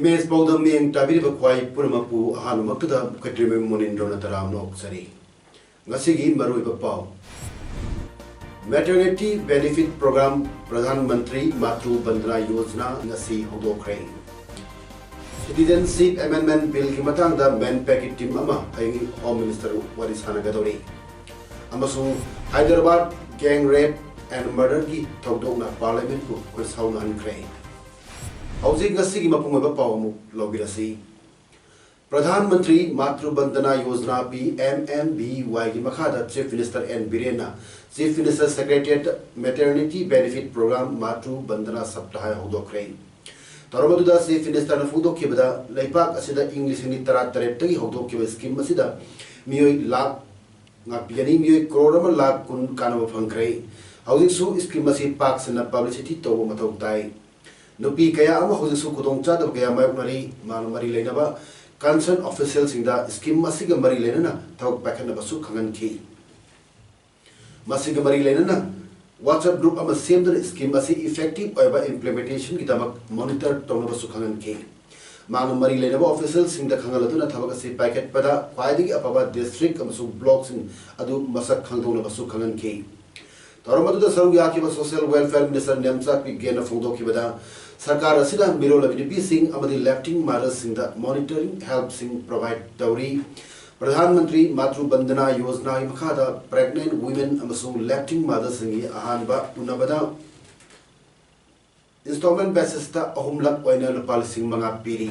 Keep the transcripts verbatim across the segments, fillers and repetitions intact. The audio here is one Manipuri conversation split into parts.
ꯏꯃꯦꯖ ꯄꯥꯎꯗꯝ ꯃꯤꯠꯌꯦꯡ ꯇꯥꯕꯤꯔꯤꯕ ꯈ꯭ꯋꯥꯏ ꯄꯨꯝꯅꯃꯛꯄꯨ ꯑꯍꯥꯟꯕꯃꯛꯇꯗ ꯈꯦꯇ꯭ꯔꯤꯃꯌꯨꯝ ꯃꯣꯅꯤꯟꯗ꯭ꯔꯣꯅ ꯇꯔꯥꯝꯅ ꯑꯣꯛꯆꯔꯤ꯫ ꯉꯁꯤꯒꯤ ꯃꯔꯨꯑꯣꯏꯕ ꯄꯥꯎ꯫ Maternity Benefit Program, ꯄ꯭ꯔꯙꯥꯟ ꯃꯟꯇ꯭ꯔꯤ ꯃꯥꯇ꯭ꯔꯨ ꯕꯟꯗꯅꯥ ꯌꯣꯖꯅꯥ ꯉꯁꯤ ꯍꯧꯗꯣꯛꯈ꯭ꯔꯦ꯫ Citizenship Amendment Billꯒꯤ ꯃꯇꯥꯡꯗ MANPACꯀꯤ team ꯑꯃ ꯍꯌꯦꯡ Home Minister ꯋꯥꯔꯤ ꯁꯥꯟꯅꯒꯗꯧꯔꯤ꯫ ꯑꯃꯁꯨꯡ Hyderabad gang rape and murderꯒꯤ ꯊꯧꯗꯣꯛꯅ Parliamentꯄꯨ ꯈꯣꯏꯁꯥꯎꯅꯍꯟꯈ꯭ꯔꯦ꯫ ꯍꯧꯖꯤꯛ ꯉꯁꯤꯒꯤ ꯃꯄꯨꯡ ꯑꯣꯏꯕ ꯄꯥꯎ ꯑꯃꯨꯛ ꯂꯧꯕꯤꯔꯁꯤ꯫ Pradhan Mantri Matru Vandana Yojana, P M M B ꯋꯥꯏꯒꯤ ꯃꯈꯥꯗ Chief Minister ꯑꯦꯟ ꯕꯤꯔꯦꯟꯅ Chief Minister Secretariat Maternity Benefit Program Matru Vandana Saptah ꯍꯧꯗꯣꯛꯈ꯭ꯔꯦ꯫ ꯊꯧꯔꯝ ꯑꯗꯨꯗ Chief Ministerꯅ ꯐꯣꯡꯗꯣꯛꯈꯤꯕꯗ, ꯂꯩꯕꯥꯛ ꯑꯁꯤꯗ ꯏꯪ ꯂꯤꯁꯤꯡ ꯑꯅꯤ ꯇꯔꯥꯇꯔꯦꯠꯇꯒꯤ ꯍꯧꯗꯣꯛꯈꯤꯕ scheme ꯑꯁꯤꯗ ꯃꯤꯑꯣꯏ ꯂꯥꯈ ꯉꯥꯛꯄꯤꯒꯅꯤ, ꯃꯤꯑꯣꯏ ꯀ꯭ꯔꯣꯔ ꯑꯃ ꯂꯥꯈ ꯀꯨꯟ ꯀꯥꯟꯅꯕ ꯐꯪꯈ꯭ꯔꯦ꯫ ꯍꯧꯖꯤꯛꯁꯨ scheme ꯑꯁꯤ ꯄꯥꯛ ꯁꯟꯅ publicity ꯇꯧꯕ ꯃꯊꯧ ꯇꯥꯏ꯫ ꯅꯨꯄꯤ ꯀꯌꯥ ꯑꯃ ꯍꯧꯖꯤꯛꯁꯨ ꯈꯨꯗꯣꯡꯆꯥꯗꯕ ꯀꯌꯥ ꯃꯥꯌꯣꯛꯅꯔꯤ꯫ ꯃꯥꯅ ꯃꯔꯤ ꯂꯩꯅꯕ concern officialꯁꯤꯡꯗ scheme ꯑꯁꯤꯒ ꯃꯔꯤ ꯂꯩꯅꯅ ꯊꯕꯛ ꯄꯥꯏꯈꯠꯅꯕꯁꯨ ꯈꯪꯍꯟꯈꯤ꯫ ꯃꯁꯤꯒ ꯃꯔꯤ ꯂꯩꯅꯅ WhatsApp group ꯑꯃ ꯁꯦꯝꯗꯨꯅ scheme ꯑꯁꯤ effective ꯑꯣꯏꯕ implementationꯒꯤꯗꯃꯛ monitor ꯇꯧꯅꯕꯁꯨ ꯈꯪꯍꯟꯈꯤ꯫ ꯃꯍꯥꯛꯅ ꯃꯔꯤ ꯂꯩꯅꯕ officialꯁꯤꯡꯗ ꯈꯪꯍꯜꯂꯗꯨꯅ ꯊꯕꯛ ꯑꯁꯤ ꯄꯥꯏꯈꯠꯄꯗ ꯈ꯭ꯋꯥꯏꯗꯒꯤ ꯑꯐꯕ district ꯑꯃꯁꯨꯡ blockꯁꯤꯡ ꯑꯗꯨ ꯃꯁꯛ ꯈꯪꯗꯣꯛꯅꯕꯁꯨ ꯈꯪꯍꯟꯈꯤ꯫ ꯊꯧꯔꯝ ꯑꯗꯨꯗ ꯁꯔꯨꯛ ꯌꯥꯈꯤꯕ Social Welfare Minister ꯅꯦꯝꯆꯥꯛꯄꯤ ꯒꯦꯟꯅ ꯐꯣꯡꯗꯣꯛꯈꯤꯕꯗ, ꯁꯔꯀꯥꯔ ꯑꯁꯤꯅ ꯃꯤꯔꯣꯜꯂꯕꯤ ꯅꯨꯄꯤꯁꯤꯡ ꯑꯃꯗꯤ lacting motherꯁꯤꯡꯗ monitoring helpꯁꯤꯡ provide ꯇꯧꯔꯤ꯫ ꯄ꯭ꯔꯙꯥꯟ ꯃꯟꯇ꯭ꯔꯤ ꯃꯥꯇ꯭ꯔꯨ ꯕꯟꯗꯅꯥ ꯌꯣꯖꯅꯥꯒꯤ ꯃꯈꯥꯗ pregnant women ꯑꯃꯁꯨꯡ lacting motherꯁꯤꯡꯒꯤ ꯑꯍꯥꯟꯕ ꯎꯅꯕꯗ installment basisꯇ ꯑꯍꯨꯝꯂꯛ ꯑꯣꯏꯅ ꯂꯨꯄꯥ ꯂꯤꯁꯤꯡ ꯃꯉꯥ ꯄꯤꯔꯤ꯫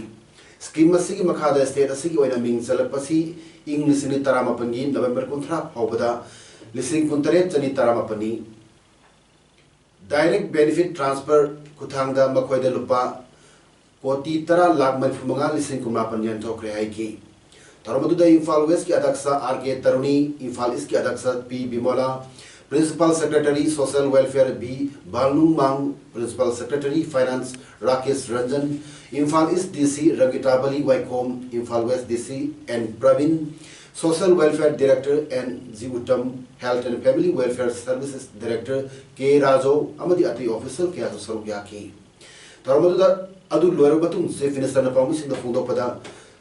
Scheme ꯑꯁꯤꯒꯤ ꯃꯈꯥꯗ state ꯑꯁꯤꯒꯤ ꯑꯣꯏꯅ ꯃꯤꯡ ꯆꯜꯂꯛꯄꯁꯤ ꯏꯪ ꯂꯤꯁꯤꯡ ꯑꯅꯤ ꯇꯔꯥꯃꯥꯄꯟꯒꯤ November ꯀꯨꯟꯊ꯭ꯔꯥ ꯐꯥꯎꯕꯗ ꯂꯤꯁꯤꯡ ꯀꯨꯟꯇꯔꯦꯠ ꯆꯅꯤ ꯇꯔꯥꯃꯥꯄꯟꯅꯤ꯫ Direct benefit transfer ꯈꯨꯊꯥꯡꯗ ꯃꯈꯣꯏꯗ ꯂꯨꯄꯥ ꯀꯣꯇꯤ ꯇꯔꯥ ꯂꯥꯈ ꯃꯔꯤꯐꯨ ꯃꯉꯥ ꯂꯤꯁꯤꯡ ꯀꯨꯟꯃꯥꯄꯟ ꯌꯦꯟꯊꯣꯛꯈ꯭ꯔꯦ ꯍꯥꯏꯈꯤ꯫ ꯊꯧꯔꯝ ꯑꯗꯨꯗ ꯏꯝꯐꯥꯜ ꯋꯦꯁꯀꯤ ꯑꯗꯛꯁ ꯑꯥꯔ ꯀꯦ ꯇꯔꯨꯅꯤ, ꯏꯝꯐꯥꯜ ꯏꯁꯀꯤ ꯑꯗꯛꯁ P Bimola, Principal Secretary Social Welfare B Balnungmang, Principal Secretary Finance Rakesh Ranjan, Imphal east D C Rangitabali Waikhom, Imphal west D C N Prabin, Social Welfare Director N G Utam, Health and Family Welfare Services Director K Rajo ꯑꯃꯗꯤ ꯑꯇꯩ official ꯀꯌꯥꯁꯨ ꯁꯔꯨꯛ ꯌꯥꯈꯤ꯫ ꯊꯧꯔꯝ ꯑꯗꯨꯗ, ꯑꯗꯨ ꯂꯣꯏꯔꯕ ꯃꯇꯨꯡ Chief Minister ꯅ ꯄꯥꯎꯃꯤꯁꯤꯡꯗ ꯐꯣꯡꯗꯣꯛꯄꯗ,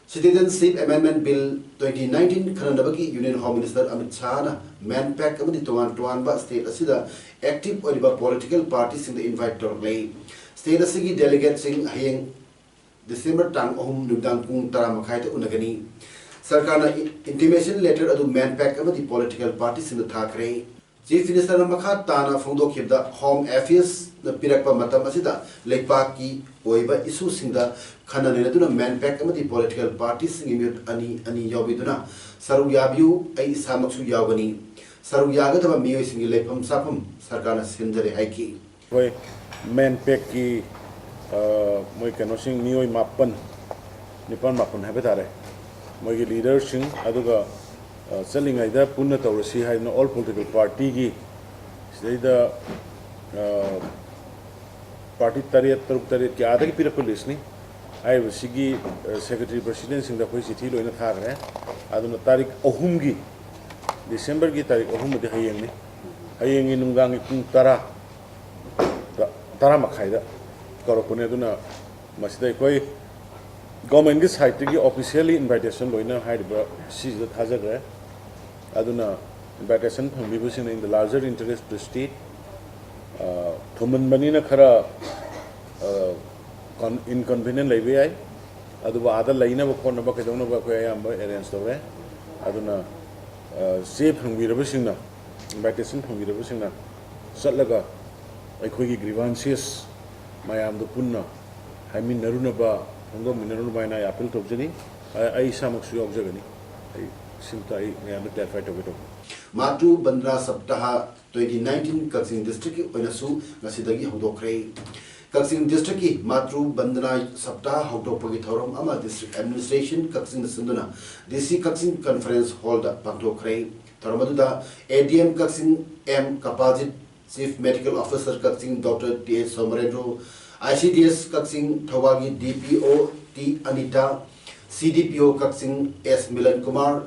Citizenship Amendment Bill twenty nineteen ꯈꯟꯅꯅꯕꯒꯤ Union Home Minister Amit ꯁꯥꯍꯅ MANPAC ꯑꯃꯗꯤ ꯇꯣꯉꯥꯟ ꯇꯣꯉꯥꯟꯕ state ꯑꯁꯤꯗ active ꯑꯣꯏꯔꯤꯕ political party ꯁꯤꯡꯗ invite ꯇꯧꯔꯛꯂꯦ꯫ State ꯑꯁꯤꯒꯤ delegate ꯁꯤꯡ ꯍꯌꯦꯡ December ꯇꯥꯡ ꯑꯍꯨꯝ ꯅꯨꯃꯤꯗꯥꯡ ꯄꯨꯡ ꯇꯔꯥ ꯃꯈꯥꯏꯗ ꯎꯅꯒꯅꯤ꯫ ꯁꯔꯀꯥꯔꯅ intimation letter ꯑꯗꯨ MANPAC ꯑꯃꯗꯤ political party ꯁꯤꯡꯗ ꯊꯥꯈ꯭ꯔꯦ꯫ Chief Minister ꯅ ꯃꯈꯥ ꯇꯥꯅ ꯐꯣꯡꯗꯣꯛꯈꯤꯕꯗ, Home Affairs ꯅ ꯄꯤꯔꯛꯄ ꯃꯇꯝ ꯑꯁꯤꯗ ꯂꯩꯄꯥꯛꯀꯤ ꯑꯣꯏꯕ issue ꯁꯤꯡꯗ ꯈꯟꯅ ꯅꯩꯅꯗꯨꯅ MANPAC ꯑꯃꯗꯤ political party ꯁꯤꯡꯒꯤ ꯃꯤꯍꯨꯠ ꯑꯅꯤ ꯑꯅꯤ ꯌꯥꯎꯕꯤꯗꯨꯅ ꯁꯔꯨꯛ ꯌꯥꯕꯤꯌꯨ꯫ ꯑꯩ ꯏꯁꯥꯃꯛꯁꯨ ꯌꯥꯎꯒꯅꯤ꯫ ꯁꯔꯨꯛ ꯌꯥꯒꯗꯕ ꯃꯤꯑꯣꯏꯁꯤꯡꯒꯤ ꯂꯩꯐꯝ ꯆꯥꯐꯝ ꯁꯔꯀꯥꯔꯅ ꯁꯤꯟꯖꯔꯦ ꯍꯥꯏꯈꯤ꯫ ꯑꯩꯈꯣꯏ MANPAC ꯀꯤ, ꯑ, ꯃꯣꯏ ꯀꯩꯅꯣꯁꯤꯡ, ꯃꯤꯑꯣꯏ ꯃꯥꯄꯟ, ꯅꯤꯄꯥꯟ ꯃꯥꯄꯟ ꯍꯥꯏꯕ ꯇꯥꯔꯦ, ꯃꯣꯏꯒꯤ leader ꯁꯤꯡ, ꯑꯗꯨꯒ, ꯑ, ꯆꯠꯂꯤꯉꯩꯗ ꯄꯨꯟꯅ ꯇꯧꯔꯁꯤ ꯍꯥꯏꯗꯅ all political party ꯒꯤ ꯁꯤꯗꯩꯗ, ꯑ, party ꯇꯔꯦꯠ, ꯇꯔꯨꯛ ꯇꯔꯦꯠꯀꯤ ꯑꯥꯗꯒꯤ ꯄꯤꯔꯛꯄ list ꯅꯤ꯫ ꯍꯥꯏꯔꯤꯕꯁꯤꯒꯤ, ꯑ, Secretary President ꯁꯤꯡꯗ ꯑꯩꯈꯣꯏ ꯆꯤꯊꯤ ꯂꯣꯏꯅ ꯊꯥꯈ꯭ꯔꯦ꯫ ꯑꯗꯨꯅ ꯇꯥꯔꯤꯛ ꯑꯍꯨꯝꯒꯤ, December ꯒꯤ ꯇꯥꯔꯤꯛ ꯑꯍꯨꯝ ꯑꯗꯤ ꯍꯌꯦꯡꯅꯤ꯫ ꯍꯌꯦꯡꯒꯤ ꯅꯨꯡꯗꯥꯡꯒꯤ ꯄꯨꯡ ꯇꯔꯥ, ꯇ-, ꯇꯔꯥ ꯃꯈꯥꯏꯗ ꯀꯧꯔꯛꯄꯅꯦ꯫ ꯑꯗꯨꯅ ꯃꯁꯤꯗ ꯑꯩꯈꯣꯏ government ꯀꯤ side ꯇꯒꯤ officially invitation ꯂꯣꯏꯅ ꯍꯥꯏꯔꯤꯕ ꯁꯤꯁꯤꯗ ꯊꯥꯖꯈ꯭ꯔꯦ꯫ ꯑꯗꯨꯅ invitation ꯐꯪꯕꯤꯕꯁꯤꯡꯅ in the larger interest of the state, ꯑ, ꯊꯨꯝꯍꯟꯕꯅꯤꯅ ꯈꯔ, ꯑ, con-, inconvenient ꯂꯩꯕ ꯌꯥꯏ꯫ ꯑꯗꯨꯕꯨ ꯑꯥꯗ ꯂꯩꯅꯕ ꯈꯣꯠꯅꯕ ꯀꯩꯗꯧꯅꯕ ꯑꯩꯈꯣꯏ ꯑꯌꯥꯝꯕ arrange ꯇꯧꯔꯦ꯫ ꯑꯗꯨꯅ, ꯑ, ꯆꯦ ꯐꯪꯕꯤꯔꯕꯁꯤꯡꯅ, invitation ꯐꯪꯕꯤꯔꯕꯁꯤꯡꯅ ꯆꯠꯂꯒ ꯑꯩꯈꯣꯏꯒꯤ grievances ꯃꯌꯥꯝꯗꯨ ꯄꯨꯟꯅ ꯍꯥꯏꯃꯤꯟꯅꯔꯨꯅꯕ, ꯐꯣꯡꯗꯣꯛꯃꯤꯟꯅꯔꯨꯅꯕ ꯍꯥꯏꯅ ꯑꯩ appeal ꯇꯧꯖꯔꯤ꯫ ꯑ-, ꯑꯩ ꯏꯁꯥꯃꯛꯁꯨ ꯌꯥꯎꯖꯒꯅꯤ꯫ ꯑꯩ ꯁꯤꯝꯇ ꯑꯩ ꯃꯌꯥꯝꯗ clarify ꯇꯧꯒꯦ ꯇꯧꯕꯅꯤ꯫ Matru Bandra Saptaha twenty nineteen ꯀꯛꯆꯤꯡ districtꯀꯤ ꯑꯣꯏꯅꯁꯨ ꯉꯁꯤꯗꯒꯤ ꯍꯧꯗꯣꯛꯈ꯭ꯔꯦ꯫ ꯀꯛꯆꯤꯡ districtꯀꯤ ꯃꯥꯇ꯭ꯔꯨ ꯕꯟꯗꯅꯥ ꯁꯞꯇꯥꯍ ꯍꯧꯗꯣꯛꯄꯒꯤ ꯊꯧꯔꯝ ꯑꯃ district administration ꯀꯛꯆꯤꯡꯅ ꯁꯤꯟꯗꯨꯅ DC ꯀꯛꯆꯤꯡ conference hallꯗ ꯄꯥꯡꯊꯣꯛꯈ꯭ꯔꯦ꯫ ꯊꯧꯔꯝ ꯑꯗꯨꯗ ADM Kakching M Kapajit, Chief Medical Officer Kakching Doctor T H Somarendro, ICDS Kakching ꯊꯧꯕꯥꯜꯒꯤ DPO T Anita, CDPO Kakching S Milan Kumar,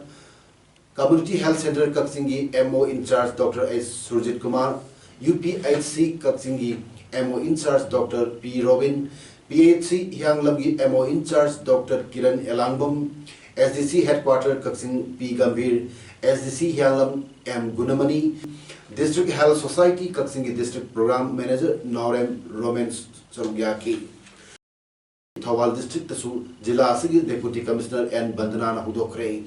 Community Health Centre ꯀꯛꯆꯤꯡꯒꯤ MO in charge Doctor H Surjit Kumar, UPHC ꯀꯛꯆꯤꯡꯒꯤ MO in charge Doctor P Robin, PHC ꯍꯤꯌꯥꯡꯂꯝꯒꯤ MO in charge Doctor Kiran Elangbam, SDC headquarter Kakching P Gambhir, SDC Hiyanglam M Gunamani, District Health Society ꯀꯛꯆꯤꯡꯒꯤ District Program Manager ꯅꯥꯎꯔꯦꯝ ꯔꯣꯃꯦꯟ ꯁꯔꯨꯛ ꯌꯥꯈꯤ꯫ ꯊꯧꯕꯥꯜ districtꯇꯁꯨ ꯖꯤꯂꯥ ꯑꯁꯤꯒꯤ Deputy Commissioner N ꯕꯟꯗꯅꯥꯅ ꯍꯧꯗꯣꯛꯈ꯭ꯔꯦ꯫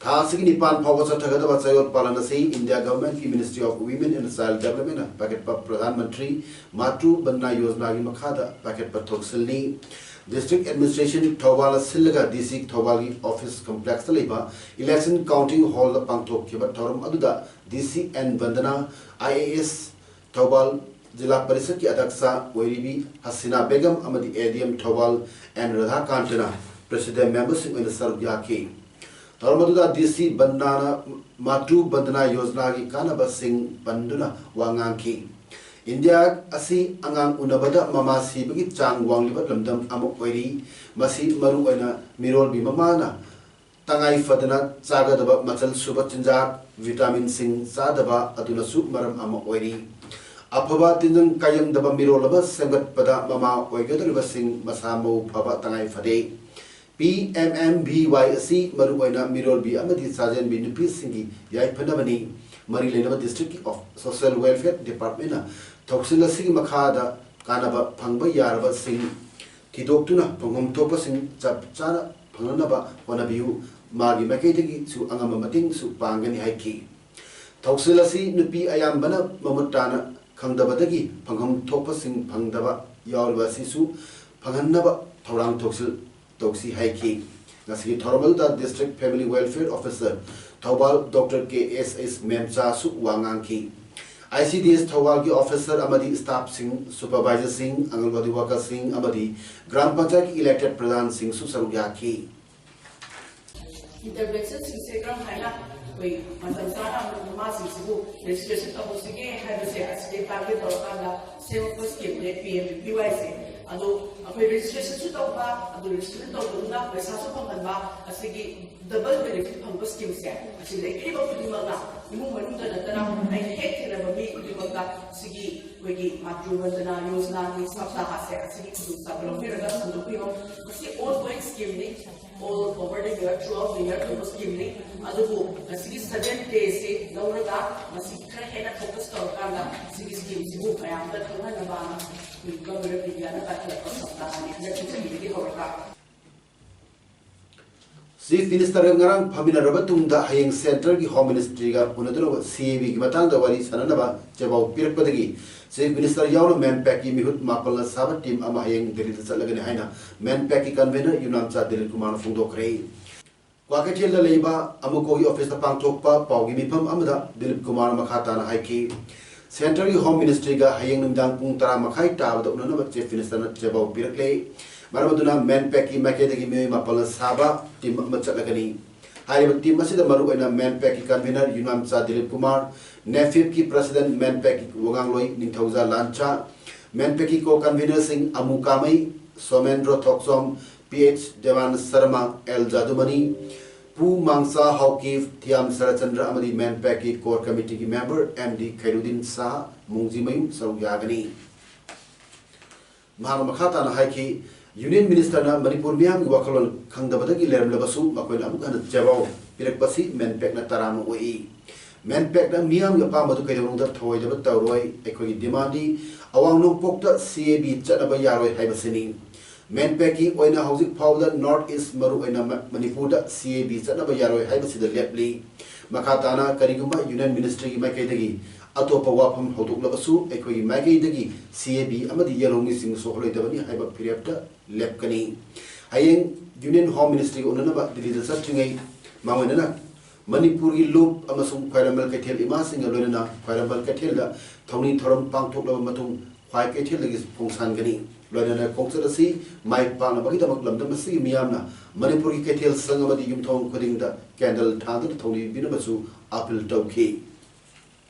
ꯊꯥ ꯑꯁꯤꯒꯤ ꯅꯤꯄꯥꯟ ꯐꯥꯎꯕ ꯆꯠꯊꯒꯗꯕ ꯆꯌꯣꯜ ꯄꯥꯂꯟ ꯑꯁꯤ India Governmentꯀꯤ Ministry of Women and Child Developmentꯅ ꯄꯥꯏꯈꯠꯄ ꯄ꯭ꯔꯙꯥꯟ ꯃꯟꯇ꯭ꯔꯤ ꯃꯥꯇ꯭ꯔꯨ ꯕꯟꯗꯅꯥ ꯌꯣꯖꯅꯥꯒꯤ ꯃꯈꯥꯗ ꯄꯥꯏꯈꯠꯄ ꯊꯧꯁꯤꯜꯅꯤ꯫ District Administration ꯊꯧꯕꯥꯜꯅ ꯁꯤꯜꯂꯒ DC ꯊꯧꯕꯥꯜꯒꯤ office complexꯇ ꯂꯩꯕ election counting hallꯗ ꯄꯥꯡꯊꯣꯛꯈꯤꯕ ꯊꯧꯔꯝ ꯑꯗꯨꯗ DC N ꯕꯟꯗꯅꯥ, IAS, ꯊꯧꯕꯥꯜ ꯖꯤꯂꯥ ꯄꯔꯤꯁꯠꯀꯤ ꯑꯗ꯭ꯌꯛꯁ ꯑꯣꯏꯔꯤꯕꯤ ꯍꯁꯤꯅꯥ ꯕꯦꯒꯝ ꯑꯃꯗꯤ ADM ꯊꯧꯕꯥꯜ N ꯔꯥꯙꯥꯀꯥꯟꯇꯅ president memberꯁꯤꯡ ꯑꯣꯏꯅ ꯁꯔꯨꯛ ꯌꯥꯈꯤ꯫ ꯊꯧꯔꯝ ꯑꯗꯨꯗ DC ꯕꯟꯗꯅꯥꯅ ꯃꯥꯇ꯭ꯔꯨ ꯕꯟꯗꯅꯥ ꯌꯣꯖꯅꯥꯒꯤ ꯀꯥꯟꯅꯕꯁꯤꯡ ꯄꯟꯗꯨꯅ ꯋꯥ ꯉꯥꯡꯈꯤ꯫ ꯏꯟꯗꯤꯌꯥ ꯑꯁꯤ ꯑꯉꯥꯡ ꯎꯅꯕꯗ ꯃꯃꯥ ꯁꯤꯕꯒꯤ ꯆꯥꯡ ꯋꯥꯡꯂꯤꯕ ꯂꯝꯗꯝ ꯑꯃ ꯑꯣꯏꯔꯤ꯫ ꯃꯁꯤ ꯃꯔꯨꯑꯣꯏꯅ ꯃꯤꯔꯣꯜꯕꯤ ꯃꯃꯥꯅ ꯇꯉꯥꯏ ꯐꯗꯅ ꯆꯥꯒꯗꯕ ꯃꯆꯜ ꯁꯨꯕ ꯆꯤꯟꯖꯥꯛ, vitaminꯁꯤꯡ ꯆꯥꯗꯕ ꯑꯗꯨꯅꯁꯨ ꯃꯔꯝ ꯑꯃ ꯑꯣꯏꯔꯤ꯫ ꯑꯐꯕ ꯇꯤꯟꯖꯪ ꯀꯥꯏꯖꯪꯗꯕ ꯃꯤꯔꯣꯜ ꯑꯃ ꯁꯦꯝꯒꯠꯄꯗ ꯃꯃꯥ ꯑꯣꯏꯒꯗꯧꯔꯤꯕꯁꯤꯡ ꯃꯁꯥ ꯃꯎ ꯐꯕ ꯇꯉꯥꯏ ꯐꯗꯦ꯫ PMMVY ꯑꯁꯤ ꯃꯔꯨꯑꯣꯏꯅ ꯃꯤꯔꯣꯜꯕꯤ ꯑꯃꯗꯤ ꯆꯥꯖꯦꯟꯕꯤ ꯅꯨꯄꯤꯁꯤꯡꯒꯤ ꯌꯥꯏꯐꯅꯕꯅꯤ꯫ ꯃꯔꯤ ꯂꯩꯅꯕ districtꯀꯤ of-, Social Welfare Departmentꯅ ꯊꯧꯁꯤꯜ ꯑꯁꯤꯒꯤ ꯃꯈꯥꯗ ꯀꯥꯟꯅꯕ ꯐꯪꯕ ꯌꯥꯔꯕꯁꯤꯡ ꯊꯤꯗꯣꯛꯇꯨꯅ ꯐꯪꯐꯝ ꯊꯣꯛꯄꯁꯤꯡ ꯆꯞ ꯆꯥꯅ ꯐꯪꯅꯅꯕ ꯍꯣꯠꯅꯕꯤꯌꯨ꯫ ꯃꯥꯒꯤ ꯃꯥꯏꯀꯩꯗꯒꯤꯁꯨ ꯑꯉꯝꯕ ꯃꯇꯦꯡꯁꯨ ꯄꯥꯡꯒꯅꯤ ꯍꯥꯏꯈꯤ꯫ ꯊꯧꯁꯤꯜ ꯑꯁꯤ ꯅꯨꯄꯤ ꯑꯌꯥꯝꯕꯅ ꯃꯃꯨꯠ ꯇꯥꯅ ꯈꯪꯗꯕꯗꯒꯤ ꯐꯪꯐꯝ ꯊꯣꯛꯄꯁꯤꯡ ꯐꯪꯗꯕ ꯌꯥꯎꯔꯤꯕ ꯑꯁꯤꯁꯨ ꯐꯪꯍꯟꯅꯕ ꯊꯧꯔꯥꯡ ꯊꯧꯁꯤꯜ ꯇꯧꯁꯤ ꯍꯥꯏꯈꯤ꯫ ꯉꯁꯤꯒꯤ ꯊꯧꯔꯝ ꯑꯗꯨꯗ District Family Welfare Officer Thoubal Doctor K S S ꯃꯦꯝꯆꯥꯁꯨ ꯋꯥ ꯉꯥꯡꯈꯤ꯫ I C D S ꯊꯧꯕꯥꯜꯒꯤ officer ꯑꯃꯗꯤ ꯁ꯭ꯇꯥꯐꯁꯤꯡ, ꯁꯨꯄꯔꯚꯥꯏꯖꯔꯁꯤꯡ, ꯑꯪꯒꯜꯋꯥꯗꯤ ꯋꯥꯔꯀꯔꯁꯤꯡ ꯑꯃꯗꯤ ꯒ꯭ꯔꯥꯝ ꯄꯟꯆꯥꯌꯠꯀꯤ ꯏꯂꯦꯛꯇꯦꯗ ꯄ꯭ꯔꯙꯥꯟꯁꯤꯡꯁꯨ ꯁꯔꯨꯛ ꯌꯥꯈꯤ꯫ ꯏꯟꯇꯔꯚꯦꯟꯁꯟꯁꯤꯡꯁꯦ ꯀꯔꯝ ꯍꯥꯏꯅ ꯑꯩꯈꯣꯏ ꯃꯇꯝ ꯆꯥꯅ ꯃꯃꯥꯁꯤꯡꯁꯤꯕꯨ ꯔꯦꯖꯤꯁꯇ꯭ꯔꯦꯁꯟ ꯇꯧꯍꯟꯁꯤꯒꯦ ꯍꯥꯏꯕꯁꯦ ꯑꯁꯤꯗꯩ ꯇꯥꯔꯒꯦꯠ ꯇꯧꯔꯀꯥꯟꯗ ꯁꯦꯝꯃꯛꯄ ꯁ꯭ꯀꯤꯝꯅꯦ ꯄꯤ ꯑꯦꯝ ꯕꯤ ꯄꯤ ꯋꯥꯏꯁꯦ꯫ ꯑꯗꯣ ꯑꯩꯈꯣꯏ ꯔꯦꯖꯤꯁꯇ꯭ꯔꯦꯁꯟꯁꯨ ꯇꯧꯕ, ꯑꯗꯨ ꯔꯦꯖꯤꯁꯇ꯭ꯔꯦꯁꯟ ꯇꯧꯕꯗꯨꯅ ꯄꯩꯁꯥꯁꯨ ꯐꯪꯍꯟꯕ, ꯑꯁꯤꯒꯤ ꯗꯕꯜ ꯕꯦꯅꯤꯐꯤꯠ ꯐꯪꯕ ꯁ꯭ꯀꯤꯝꯁꯦ ꯑꯁꯤ ꯂꯩꯔꯤꯕ ꯈꯨꯗꯤꯡꯃꯛꯅ ꯏꯃꯨꯡ ꯃꯅꯨꯡꯗ ꯅꯠꯇꯅ ꯑꯩꯅ ꯍꯦꯛ ꯊꯦꯡꯅꯕ ꯃꯤ ꯈꯨꯗꯤꯡꯃꯛꯇ ꯁꯤꯒꯤ ꯑꯩꯈꯣꯏꯒꯤ ꯃꯥꯇ꯭ꯔꯨ ꯋꯟꯗꯅꯥ ꯌꯣꯖꯅꯥꯒꯤ ꯁꯞꯇꯥꯍꯁꯦ ꯑꯁꯤꯒꯤ ꯈꯨꯗꯣꯡꯆꯥꯕ ꯂꯧꯕꯤꯔꯒ ꯁꯟꯗꯣꯛꯄꯤꯌꯣ꯫ ꯃꯁꯤ ꯑꯣꯟ going ꯁ꯭ꯀꯤꯝꯅꯤ꯫ All over the year, throughout the year ꯀꯨꯝꯕ ꯁ꯭ꯀꯤꯝꯅꯤ꯫ ꯑꯗꯨꯕꯨ ꯉꯁꯤꯒꯤ ꯁꯚꯦꯟ ꯗꯦꯁꯤ ꯂꯧꯔꯒ ꯃꯁꯤ ꯈꯔ ꯍꯦꯟꯅ ꯐꯣꯀꯁ ꯇꯧꯔꯀꯥꯟꯗ ꯁꯤꯒꯤ ꯁ꯭ꯀꯤꯝꯁꯤꯕꯨ ꯃꯌꯥꯝꯗ ꯈꯪꯍꯟꯅꯕꯅ ꯑꯩꯈꯣꯏ ꯒꯚꯔꯅꯔ ꯏꯟꯗꯤꯌꯥꯅ ꯄꯥꯏꯈꯠꯂꯛꯄ ꯁꯞꯇꯥꯍꯅꯤ ꯍꯟꯗꯛꯀꯤ ꯆꯍꯤꯗꯒꯤ ꯍꯧꯔꯒ꯫ ꯆꯤꯐ ꯃꯤꯅꯤꯁꯇꯔꯒ ꯉꯔꯥꯡ ꯐꯝꯃꯤꯟꯅꯔꯕ ꯇꯨꯡꯗ ꯍꯌꯦꯡ ꯁꯦꯟꯇꯔꯒꯤ ꯍꯣꯝ ꯃꯤꯅꯤꯁꯇ꯭ꯔꯤꯒ ꯎꯅꯗꯨꯅ ꯁꯤ ꯑꯦ ꯕꯤꯒꯤ ꯃꯇꯥꯡꯗ ꯋꯥꯔꯤ ꯁꯥꯟꯅꯅꯕ ꯆꯦꯄꯥꯎ ꯄꯤꯔꯛꯄꯗꯒꯤ ꯆꯤꯐ ꯃꯤꯅꯤꯁꯇꯔ ꯌꯥꯎꯅ ꯃꯦꯟꯄꯦꯛꯀꯤ ꯃꯤꯍꯨꯠ ꯃꯥꯄꯜꯅ ꯁꯥꯕ ꯇꯤꯝ ꯑꯃ ꯍꯌꯦꯡ ꯗꯦꯜꯂꯤꯗ ꯆꯠꯂꯒꯅꯤ ꯍꯥꯏꯅ ꯃꯦꯟꯄꯦꯛꯀꯤ ꯀꯟꯚꯦꯅꯔ ꯌꯨꯝꯅꯥꯝꯆꯥ ꯗꯤꯂꯤꯞ ꯀꯨꯃꯥꯔꯅ ꯐꯣꯡꯗꯣꯛꯈ꯭ꯔꯦ꯫ ꯀ꯭ꯋꯥꯀꯩꯊꯦꯜꯗ ꯂꯩꯕ ꯑꯃꯨꯀꯣꯒꯤ ꯑꯣꯐꯤꯁꯇ ꯄꯥꯡꯊꯣꯛꯄ ꯄꯥꯎꯒꯤ ꯃꯤꯐꯝ ꯑꯃꯗ ꯗꯤꯂꯤꯞ ꯀꯨꯃꯥꯔ ꯃꯈꯥ ꯇꯥꯅ ꯍꯥꯏꯈꯤ꯫ ꯁꯦꯟꯇꯔꯒꯤ ꯍꯣꯝ ꯃꯤꯅꯤꯁꯇ꯭ꯔꯤꯒ ꯍꯌꯦꯡ ꯅꯨꯃꯤꯗꯥꯡ ꯄꯨꯡ ꯇꯔꯥ ꯃꯈꯥꯏ ꯇꯥꯕꯗ ꯎꯅꯅꯕ ꯆꯤꯐ ꯃꯤꯅꯤꯁꯇꯔꯅ ꯆꯦꯄꯥꯎ ꯄꯤꯔꯛꯂꯦ꯫ ꯃꯔꯝ ꯑꯗꯨꯅ ꯃꯦꯟꯄꯦꯛꯀꯤ ꯃꯥꯏꯀꯩꯗꯒꯤ ꯃꯤꯑꯣꯏ ꯃꯥꯄꯜꯅ ꯁꯥꯕ ꯇꯤꯝ ꯑꯃ ꯆꯠꯂꯒꯅꯤ꯫ ꯍꯥꯏꯔꯤꯕ ꯇꯤꯝ ꯑꯁꯤꯗ ꯃꯔꯨꯑꯣꯏꯅ ꯃꯦꯟꯄꯦꯛꯀꯤ ꯀꯟꯚꯦꯅꯔ ꯌꯨꯝꯅꯥꯝꯆꯥ ꯗꯤꯂꯤꯞ ꯀꯨꯃꯥꯔ, ꯅꯦꯐꯤꯞꯀꯤ ꯄ꯭ꯔꯁꯤꯗꯦꯟꯠ ꯃꯦꯟꯄꯦꯛꯀꯤ ꯋꯥꯉꯥꯡꯂꯣꯏ ꯅꯤꯡꯊꯧꯖꯥ ꯂꯥꯟꯆꯥ, ꯃꯦꯟꯄꯦꯛꯀꯤ ꯀꯣ ꯀꯟꯚꯦꯅꯔꯁꯤꯡ Amu Kamei, Somendro Thokchom, P H Deban Sharma, L Jadumani, Pu Mangsa Haokip, Thiyam Saratchandra ꯑꯃꯗꯤ ꯃꯦꯟꯄꯦꯛꯀꯤ ꯀꯣꯔ ꯀꯃꯤꯇꯤꯒꯤ member M D Khairuddin Shah ꯃꯣꯡꯖꯤꯃꯌꯨꯝ ꯁꯔꯨꯛ ꯌꯥꯒꯅꯤ꯫ ꯃꯍꯥꯛꯅ ꯃꯈꯥ ꯇꯥꯅ ꯍꯥꯏꯈꯤ, ꯌꯨꯅꯤꯌꯟ ꯃꯤꯅꯤꯁꯇꯔꯅ ꯃꯅꯤꯄꯨꯔ ꯃꯤꯌꯥꯝꯒꯤ ꯋꯥꯈꯜꯂꯣꯟ ꯈꯪꯗꯕꯗꯒꯤ ꯂꯩꯔꯝꯂꯕꯁꯨ ꯃꯈꯣꯏꯅ ꯑꯃꯨꯛ ꯍꯟꯅ ꯆꯦꯄꯥꯎ ꯄꯤꯔꯛꯄꯁꯤ ꯃꯦꯟꯄꯦꯛꯅ ꯇꯔꯥꯝꯅ ꯑꯣꯛꯏ꯫ ꯃꯦꯟꯄꯦꯛꯅ ꯃꯤꯌꯥꯝꯒꯤ ꯑꯄꯥꯝꯕꯗꯨ ꯀꯩꯗꯧꯅꯨꯡꯗ ꯊꯧꯑꯣꯏꯗꯕ ꯇꯧꯔꯣꯏ꯫ ꯑꯩꯈꯣꯏꯒꯤ ꯗꯤꯃꯥꯟꯗꯤ ꯑꯋꯥꯡ ꯅꯣꯡꯄꯣꯛꯇ ꯁꯤ ꯑꯦ ꯕꯤ ꯆꯠꯅꯕ ꯌꯥꯔꯣꯏ ꯍꯥꯏꯕꯁꯤꯅꯤ꯫ ꯃꯦꯟꯄꯦꯛꯀꯤ ꯑꯣꯏꯅ ꯍꯧꯖꯤꯛ ꯐꯥꯎꯕꯗ ꯅꯣꯔꯠ ꯏꯁ, ꯃꯔꯨꯑꯣꯏꯅ ꯃ-, ꯃꯅꯤꯄꯨꯔꯗ ꯁꯤ ꯑꯦ ꯕꯤ ꯆꯠꯅꯕ ꯌꯥꯔꯣꯏ ꯍꯥꯏꯕꯁꯤꯗ ꯂꯦꯞꯂꯤ꯫ ꯃꯈꯥ ꯇꯥꯅ ꯀꯔꯤꯒꯨꯝꯕ ꯌꯨꯅꯤꯌꯟ ꯃꯤꯅꯤꯁꯇ꯭ꯔꯤꯒꯤ ꯃꯥꯏꯀꯩꯗꯒꯤ ꯑꯇꯣꯞꯄ ꯋꯥꯐꯝ ꯍꯧꯗꯣꯛꯂꯕꯁꯨ ꯑꯩꯈꯣꯏꯒꯤ ꯃꯥꯏꯀꯩꯗꯒꯤ ꯁꯤ ꯑꯦ ꯕꯤ ꯑꯃꯗꯤ ꯌꯦꯜꯍꯧꯃꯤꯁꯤꯡ ꯁꯣꯛꯍꯜꯂꯣꯏꯗꯕꯅꯤ ꯍꯥꯏꯕ ꯐꯤꯔꯦꯞꯇ ꯂꯦꯞꯀꯅꯤ꯫ ꯍꯌꯦꯡ ꯌꯨꯅꯤꯌꯟ ꯍꯣꯝ ꯃꯤꯅꯤꯁꯇ꯭ꯔꯤꯒ ꯎꯅꯅꯕ ꯗꯤꯜꯂꯤꯗ ꯆꯠꯇ꯭ꯔꯤꯉꯩ ꯃꯥꯡꯑꯣꯏꯅꯅ ꯃꯅꯤꯄꯨꯔꯒꯤ ꯂꯨꯞ ꯑꯃꯁꯨꯡ ꯈ꯭ꯋꯥꯏꯔꯝꯕꯟ ꯀꯩꯊꯦꯜ ꯏꯃꯥꯁꯤꯡꯒ ꯂꯣꯏꯅꯅ ꯈ꯭ꯋꯥꯏꯔꯝꯕꯟ ꯀꯩꯊꯦꯜꯗ ꯊꯧꯅꯤ ꯊꯧꯔꯝ ꯄꯥꯡꯊꯣꯛꯂꯕ ꯃꯇꯨꯡ ꯈ꯭ꯋꯥꯏ ꯀꯩꯊꯦꯜꯗꯒꯤ ꯈꯣꯡꯁꯥꯟꯒꯅꯤ꯫ ꯂꯣꯏꯅꯅ ꯈꯣꯡꯆꯠ ꯑꯁꯤ ꯃꯥꯏ ꯄꯥꯛꯅꯕꯒꯤꯗꯃꯛ ꯂꯝꯗꯝ ꯑꯁꯤꯒꯤ ꯃꯤꯌꯥꯝꯅ ꯃꯅꯤꯄꯨꯔꯒꯤ ꯀꯩꯊꯦꯜ ꯁꯪ ꯑꯃꯗꯤ ꯌꯨꯝꯊꯣꯡ ꯈꯨꯗꯤꯡꯗ ꯀꯦꯟꯗꯜ ꯊꯥꯟꯗꯨꯅ ꯊꯧꯅꯤ ꯄꯤꯅꯕꯁꯨ ꯑꯥꯄꯤꯜ ꯇꯧꯈꯤ꯫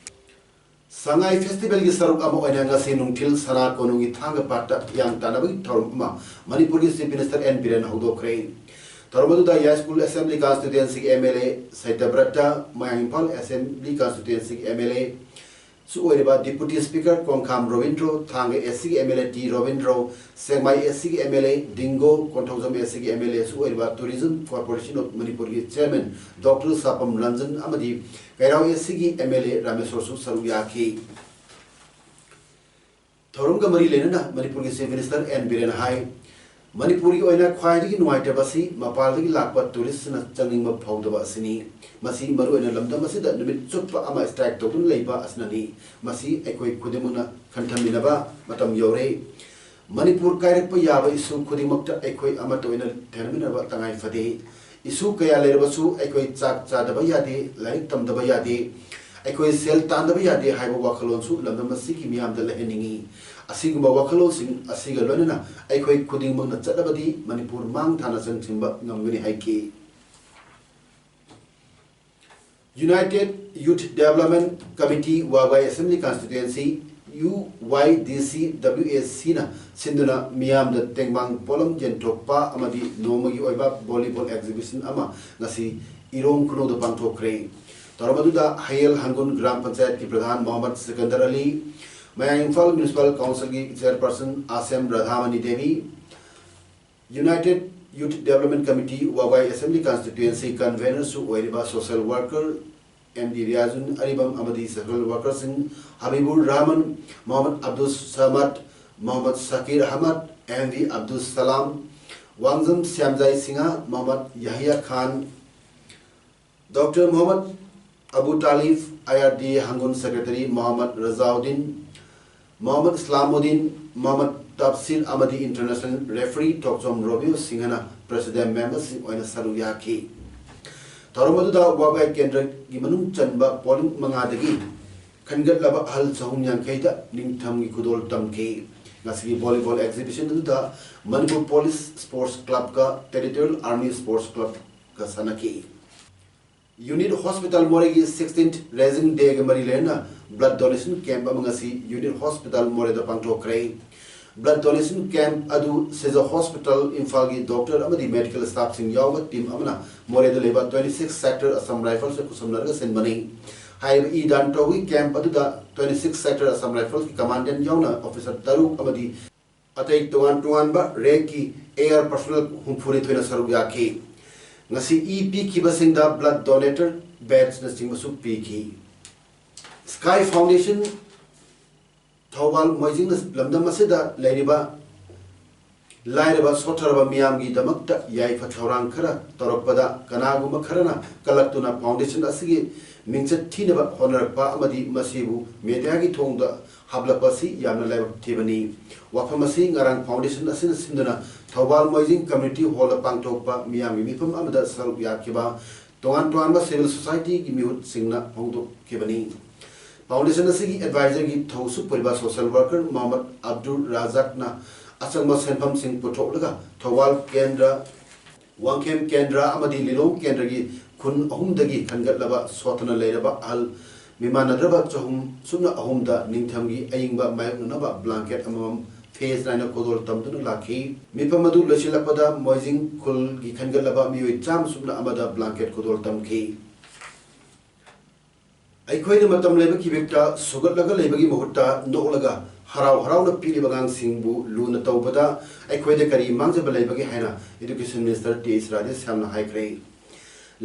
ꯁꯉꯥꯏ ꯐꯦꯁꯇꯤꯚꯦꯜꯒꯤ ꯁꯔꯨꯛ ꯑꯃ ꯑꯣꯏꯅ ꯉꯁꯤ ꯅꯨꯡꯊꯤꯜ ꯁꯅꯥ ꯀꯣꯅꯨꯡꯒꯤ ꯊꯥꯡꯒ ꯄꯥꯠꯇ ꯍꯤꯌꯥꯡ ꯇꯥꯟꯅꯕꯒꯤ ꯊꯧꯔꯝ ꯑꯃ ꯃꯅꯤꯄꯨꯔꯒꯤ ꯆꯤꯐ ꯃꯤꯅꯤꯁꯇꯔ ꯑꯦꯟ ꯕꯤꯔꯦꯟ ꯍꯧꯗꯣꯛꯈ꯭ꯔꯦ꯫ ꯊꯧꯔꯝ ꯑꯗꯨꯗ ꯌꯥꯏꯁ꯭ꯀꯨꯜ ꯑꯦꯁꯦꯝꯕ꯭ꯂꯤ ꯀꯟꯁꯇꯤꯇ꯭ꯋꯦꯟꯁꯤꯒꯤ ꯑꯦꯝ ꯑꯦꯜ ꯑꯦ ꯁꯩꯇꯕ꯭ꯔꯇ, ꯃꯌꯥꯡ ꯏꯝꯐꯥꯜ ꯑꯦꯁꯦꯝꯕ꯭ꯂꯤ ꯀꯟꯁꯇꯤꯇ꯭ꯋꯦꯟꯁꯤꯒꯤ ꯑꯦꯝ ꯑꯦꯜ ꯑꯦ ꯁꯨ ꯑꯣꯏꯔꯤꯕ deputy speaker Kongkham Robindro, Thanga A ꯁꯤꯒꯤ M L A T Robindro, Sekmai A ꯁꯤꯒꯤ ꯑꯦꯝ ꯑꯦꯜ ꯑꯦ ꯗꯤꯡꯒꯣ, ꯀꯣꯟꯊꯧꯖꯝ ꯑꯦꯁ ꯁꯤꯒꯤ ꯑꯦꯝ ꯑꯦꯜ ꯑꯦꯁꯨ ꯑꯣꯏꯔꯤꯕ ꯇꯨꯔꯤꯖꯝ ꯀꯣꯔꯄꯣꯔꯦꯁꯟ ꯑꯣꯐ ꯃꯅꯤꯄꯨꯔꯒꯤ ꯆꯤꯌꯔꯃꯦꯟ ꯗꯣꯛꯇꯔ ꯁꯥꯄꯝ ꯔꯟꯖꯟ ꯑꯃꯗꯤ ꯀꯩꯔꯥꯎ ꯑꯦꯁ ꯁꯤꯒꯤ ꯑꯦꯝ ꯑꯦꯜ ꯑꯦ ꯔꯥꯃꯦꯁꯣꯔꯁꯨ ꯁꯔꯨꯛ ꯌꯥꯈꯤ꯫ ꯊꯧꯔꯝꯒ ꯃꯔꯤ ꯂꯩꯅꯅ ꯃꯅꯤꯄꯨꯔꯒꯤ ꯆꯤꯐ ꯃꯤꯅꯤꯁꯇꯔ ꯑꯦꯟ ꯕꯤꯔꯦꯟꯅ ꯍꯥꯏ, ꯃꯅꯤꯄꯨꯔꯒꯤ ꯑꯣꯏꯅ ꯈ꯭ꯋꯥꯏꯗꯒꯤ ꯅꯨꯡꯉꯥꯏꯇꯕ ꯑꯁꯤ ꯃꯄꯥꯟꯗꯒꯤ ꯂꯥꯛꯄ ꯇꯨꯔꯤꯁꯁꯤꯡꯅ ꯆꯪꯅꯤꯡꯕ ꯐꯥꯎꯗꯕ ꯑꯁꯤꯅꯤ꯫ ꯃꯁꯤ ꯃꯔꯨꯑꯣꯏꯅ ꯂꯝꯗꯝ ꯑꯁꯤꯗ ꯅꯨꯃꯤꯠ ꯆꯨꯞꯄ ꯑꯃ ꯁ꯭ꯇ꯭ꯔꯥꯏꯛ ꯇꯧꯗꯨꯅ ꯂꯩꯕ ꯑꯁꯤꯅꯅꯤ꯫ ꯃꯁꯤ ꯑꯩꯈꯣꯏ ꯈꯨꯗꯤꯡꯃꯛꯅ ꯈꯟꯊꯃꯤꯟꯅꯕ ꯃꯇꯝ ꯌꯧꯔꯦ꯫ ꯃꯅꯤꯄꯨꯔ ꯀꯥꯏꯔꯛꯄ ꯌꯥꯕ ꯏꯁꯨ ꯈꯨꯗꯤꯡꯃꯛꯇ ꯑꯩꯈꯣꯏ ꯑꯃꯠꯇ ꯑꯣꯏꯅ ꯊꯦꯡꯅꯃꯤꯟꯅꯕ ꯇꯉꯥꯏ ꯐꯗꯦ꯫ ꯏꯁꯨ ꯀꯌꯥ ꯂꯩꯔꯕꯁꯨ ꯑꯩꯈꯣꯏ ꯆꯥꯛ ꯆꯥꯗꯕ ꯌꯥꯗꯦ, ꯂꯥꯏꯔꯤꯛ ꯇꯝꯗꯕ ꯌꯥꯗꯦ, ꯑꯩꯈꯣꯏ ꯁꯦꯜ ꯇꯥꯟꯗꯕ ꯌꯥꯗꯦ ꯍꯥꯏꯕ ꯋꯥꯈꯜꯂꯣꯟꯁꯨ ꯂꯝꯗꯝ ꯑꯁꯤꯒꯤ ꯃꯤꯌꯥꯝꯗ ꯂꯩꯍꯟꯅꯤꯡꯏ꯫ ꯑꯁꯤꯒꯨꯝꯕ ꯋꯥꯈꯜꯂꯣꯟꯁꯤꯡ ꯑꯁꯤꯒ ꯂꯣꯏꯅꯅ ꯑꯩꯈꯣꯏ ꯈꯨꯗꯤꯡꯃꯛꯅ ꯆꯠꯂꯕꯗꯤ ꯃꯅꯤꯄꯨꯔ ꯃꯥꯡ ꯊꯥꯅ ꯆꯪꯁꯤꯟꯕ ꯉꯝꯒꯅꯤ ꯍꯥꯏꯈꯤ꯫ United Youth Development Committee, ꯋꯥꯕꯥꯏ Assembly Constituency, U Y D C W A C ꯅ ꯁꯤꯟꯗꯨꯅ ꯃꯤꯌꯥꯝꯗ ꯇꯦꯡꯕꯥꯡ ꯄꯣꯠꯂꯝ ꯌꯦꯟꯊꯣꯛꯄ ꯑꯃꯗꯤ ꯅꯣꯡꯃꯒꯤ ꯑꯣꯏꯕ volleyball exhibition ꯑꯃ ꯉꯁꯤ ꯏꯔꯣꯡ ꯈꯨꯅꯧꯗ ꯄꯥꯡꯊꯣꯛꯈ꯭ꯔꯦ꯫ ꯊꯧꯔꯝ ꯑꯗꯨꯗ ꯍꯌꯦꯜ ꯍꯪꯒꯨꯟ ꯒ꯭ꯔꯥꯝ ꯄꯟꯆꯥꯌꯠꯀꯤ ꯄ꯭ꯔꯙꯥꯟ ꯃꯣꯍꯝꯃꯗ ꯁꯤꯀꯟꯗꯔ ꯑꯂꯤ, ꯃꯌꯥꯡ ꯏꯝꯐꯥꯜ Municipal Council ꯒꯤ Chairperson ꯑꯥꯁꯦꯝ ꯔꯥꯙꯥꯃꯅꯤ Devi, United Youth Development Committee, ꯋꯥꯕꯥꯏ Assembly Constituency Convener ꯁꯨ ꯑꯣꯏꯔꯤꯕ social worker M D Riyajun Aribam ꯑꯃꯗꯤ social worker ꯁꯤꯡ Habibur Rahman, Mohammad Abdul Samad, Mohammad Sakir Ahmad, M V Abdul Salam, Wangjam Shyamjai Singh, Mohammad Yahya Khan, doctor Mohammad Abu Talib, I R D ꯍꯪꯒꯨꯟ Secretary ꯃꯣꯍꯝꯃꯗ ꯔꯖꯥꯎꯗꯤꯟ, ꯃꯣꯍꯝꯃꯗ ꯏꯁꯂꯥꯃꯨꯗꯤꯟ, ꯃꯣꯍꯝꯃꯗ ꯇꯥꯞꯁꯤꯔ ꯑꯃꯗꯤ international referee ꯊꯣꯛꯆꯣꯝ ꯔꯣꯕꯤꯌꯣ ꯁꯤꯡꯍꯅ president member ꯁꯤꯡ ꯑꯣꯏꯅ ꯁꯔꯨꯛ ꯌꯥꯈꯤ꯫ ꯊꯧꯔꯝ ꯑꯗꯨꯗ ꯋꯥꯕꯒꯥꯏ ꯀꯦꯟꯗ꯭ꯔꯒꯤ ꯃꯅꯨꯡ ꯆꯟꯕ ꯄꯣꯂꯤꯡ ꯃꯉꯥꯗꯒꯤ ꯈꯟꯒꯠꯂꯕ ꯑꯍꯜ ꯆꯍꯨꯝ ꯌꯥꯡꯈꯩꯗ ꯅꯤꯡꯊꯝꯒꯤ ꯈꯨꯗꯣꯜ ꯇꯝꯈꯤ꯫ ꯉꯁꯤꯒꯤ volleyball exhibition ꯑꯗꯨꯗ ꯃꯅꯤꯄꯨꯔ ꯄꯨꯂꯤꯁ ꯁ꯭ꯄꯣꯔꯠꯁ ꯀ꯭ꯂꯕꯀ ꯇꯦꯔꯤꯇꯣꯔꯤꯌꯦꯜ ꯑꯥꯔꯃꯤ ꯁ꯭ꯄꯣꯔꯠꯁ ꯀ꯭ꯂꯕꯀ ꯁꯥꯟꯅꯈꯤ꯫ ꯌꯨꯅꯤꯠ ꯍꯣꯁꯄꯤꯇꯥꯜ ꯃꯣꯔꯦꯒꯤ sixteenth Raising Dayꯒ ꯃꯔꯤ ꯂꯩꯅꯅ blood donation camp ꯑꯃ ꯉꯁꯤ ꯌꯨꯅꯤꯠ ꯍꯣꯁꯄꯤꯇꯥꯜ ꯃꯣꯔꯦꯗ ꯄꯥꯡꯊꯣꯛꯈ꯭ꯔꯦ꯫ Blood donation camp ꯑꯗꯨ ꯁꯤꯖ ꯍꯣꯁꯄꯤꯇꯥꯜ ꯏꯝꯐꯥꯜꯒꯤ ꯗꯣꯛꯇꯔ ꯑꯃꯗꯤ ꯃꯦꯗꯤꯀꯦꯜ ꯁ꯭ꯇꯥꯐꯁꯤꯡ ꯌꯥꯎꯕ ꯇꯤꯝ ꯑꯃꯅ ꯃꯣꯔꯦꯗ ꯂꯩꯕ twenty six Sector Assam Riflesꯀ ꯈꯨꯠꯁꯝꯅꯔꯒ ꯁꯤꯟꯕꯅꯤ꯫ ꯍꯥꯏꯔꯤꯕ ꯏ ꯗꯥꯟ ꯇꯧꯕꯒꯤ camp ꯑꯗꯨꯗ twenty six Sector Assam Riflesꯀꯤ commandant ꯌꯥꯎꯅ officer ꯇꯔꯨꯛ ꯑꯃꯗꯤ ꯑꯇꯩ ꯇꯣꯉꯥꯟ ꯇꯣꯉꯥꯟꯕ rankꯀꯤ AR personnel ꯍꯨꯝꯐꯨ ꯅꯤꯊꯣꯏꯅ ꯁꯔꯨꯛ ꯌꯥꯈꯤ꯫ ꯉꯁꯤ ꯏ ꯄꯤꯈꯤꯕꯁꯤꯡꯗ blood donator badgeꯅꯆꯤꯡꯕꯁꯨ ꯄꯤꯈꯤ꯫ Sky Foundation ꯊꯧꯕꯥꯜ ꯃꯣꯏꯖꯤꯡꯅ ꯂꯝꯗꯝ ꯑꯁꯤꯗ ꯂꯩꯔꯤꯕ ꯂꯥꯏꯔꯕ ꯁꯣꯠꯊꯔꯕ ꯃꯤꯌꯥꯝꯒꯤꯗꯃꯛꯇ ꯌꯥꯏꯐ ꯊꯧꯔꯥꯡ ꯈꯔ ꯇꯧꯔꯛꯄꯗ ꯀꯅꯥꯒꯨꯝꯕ ꯈꯔꯅ ꯀꯜꯂꯛꯇꯨꯅ foundation ꯑꯁꯤꯒꯤ ꯃꯤꯡꯆꯠ ꯊꯤꯅꯕ ꯍꯣꯠꯅꯔꯛꯄ ꯑꯃꯗꯤ ꯃꯁꯤꯕꯨ mediaꯒꯤ ꯊꯣꯡꯗ ꯍꯥꯞꯂꯛꯄ ꯑꯁꯤ ꯌꯥꯝꯅ ꯂꯥꯏꯕꯛ ꯊꯤꯕꯅꯤ꯫ ꯋꯥꯐꯝ ꯑꯁꯤ ꯉꯔꯥꯡ foundation ꯑꯁꯤꯅ ꯁꯤꯟꯗꯨꯅ ꯊꯧꯕꯥꯜ ꯃꯣꯏꯖꯤꯡ community hallꯗ ꯄꯥꯡꯊꯣꯛꯄ ꯃꯤꯌꯥꯝꯒꯤ ꯃꯤꯐꯝ ꯑꯃꯗ ꯁꯔꯨꯛ ꯌꯥꯈꯤꯕ ꯇꯣꯉꯥꯟ ꯇꯣꯉꯥꯟꯕ civil societyꯒꯤ ꯃꯤꯍꯨꯠꯁꯤꯡꯅ ꯐꯣꯡꯗꯣꯛꯈꯤꯕꯅꯤ꯫ Foundation ꯑꯁꯤꯒꯤ advisorꯒꯤ ꯊꯧ ꯁꯨꯞꯄꯨꯔꯤꯕ social worker ꯃꯣꯍꯝꯃꯗ ꯑꯕꯗꯨꯜ ꯔꯥꯖꯥꯛꯅ ꯑꯆꯪꯕ ꯁꯦꯟꯐꯝꯁꯤꯡ ꯄꯨꯊꯣꯛꯂꯒ ꯊꯧꯕꯥꯜ ꯀꯦꯟꯗ꯭ꯔ, ꯋꯥꯡꯈꯦꯝ ꯀꯦꯟꯗ꯭ꯔ ꯑꯃꯗꯤ ꯂꯤꯂꯣꯡ ꯀꯦꯟꯗ꯭ꯔꯒꯤ ꯈꯨꯟ ꯑꯍꯨꯝꯗꯒꯤ ꯈꯟꯒꯠꯂꯕ ꯁꯣꯠꯊꯅ ꯂꯩꯔꯕ ꯑꯍꯜ ꯃꯤꯃꯥꯟꯅꯗ꯭ꯔꯕ ꯆꯍꯨꯝ ꯁꯨꯞꯅ ꯑꯍꯨꯝꯗ ꯅꯤꯡꯊꯝꯒꯤ ꯑꯏꯪꯕ ꯃꯥꯌꯣꯛꯅꯅꯕ blanket ꯑꯃꯃꯝ phase ꯅꯥꯏꯅ ꯈꯨꯗꯣꯜ ꯇꯝꯗꯨꯅ ꯂꯥꯛꯈꯤ꯫ ꯃꯤꯐꯝ ꯑꯗꯨ ꯂꯣꯏꯁꯤꯜꯂꯛꯄꯗ ꯃꯣꯏꯖꯤꯡ ꯈꯨꯜꯒꯤ ꯈꯟꯒꯠꯂꯕ ꯃꯤꯑꯣꯏ ꯆꯥꯝꯃ ꯁꯨꯞꯅ ꯑꯃꯗ blanket ꯈꯨꯗꯣꯜ ꯇꯝꯈꯤ꯫ ꯑꯩꯈꯣꯏꯅ ꯃꯇꯝ ꯂꯩꯕ ꯈꯤꯕꯤꯛꯇ ꯁꯨꯒꯠꯂꯒ ꯂꯩꯕꯒꯤ ꯃꯍꯨꯠꯇ ꯅꯣꯛꯂꯒ ꯍꯔꯥꯎ ꯍꯔꯥꯎꯅ ꯄꯤꯔꯤꯕ ꯑꯉꯥꯡꯁꯤꯡꯕꯨ ꯂꯨꯅ ꯇꯧꯕꯗ ꯑꯩꯈꯣꯏꯗ ꯀꯔꯤ ꯃꯥꯡꯖꯕ ꯂꯩꯕꯒꯦ ꯍꯥꯏꯅ Education Minister ꯇꯤ ꯑꯦꯁ ꯔꯥꯙꯦꯁ꯭ꯌꯥꯝꯅ ꯍꯥꯏꯈ꯭ꯔꯦ꯫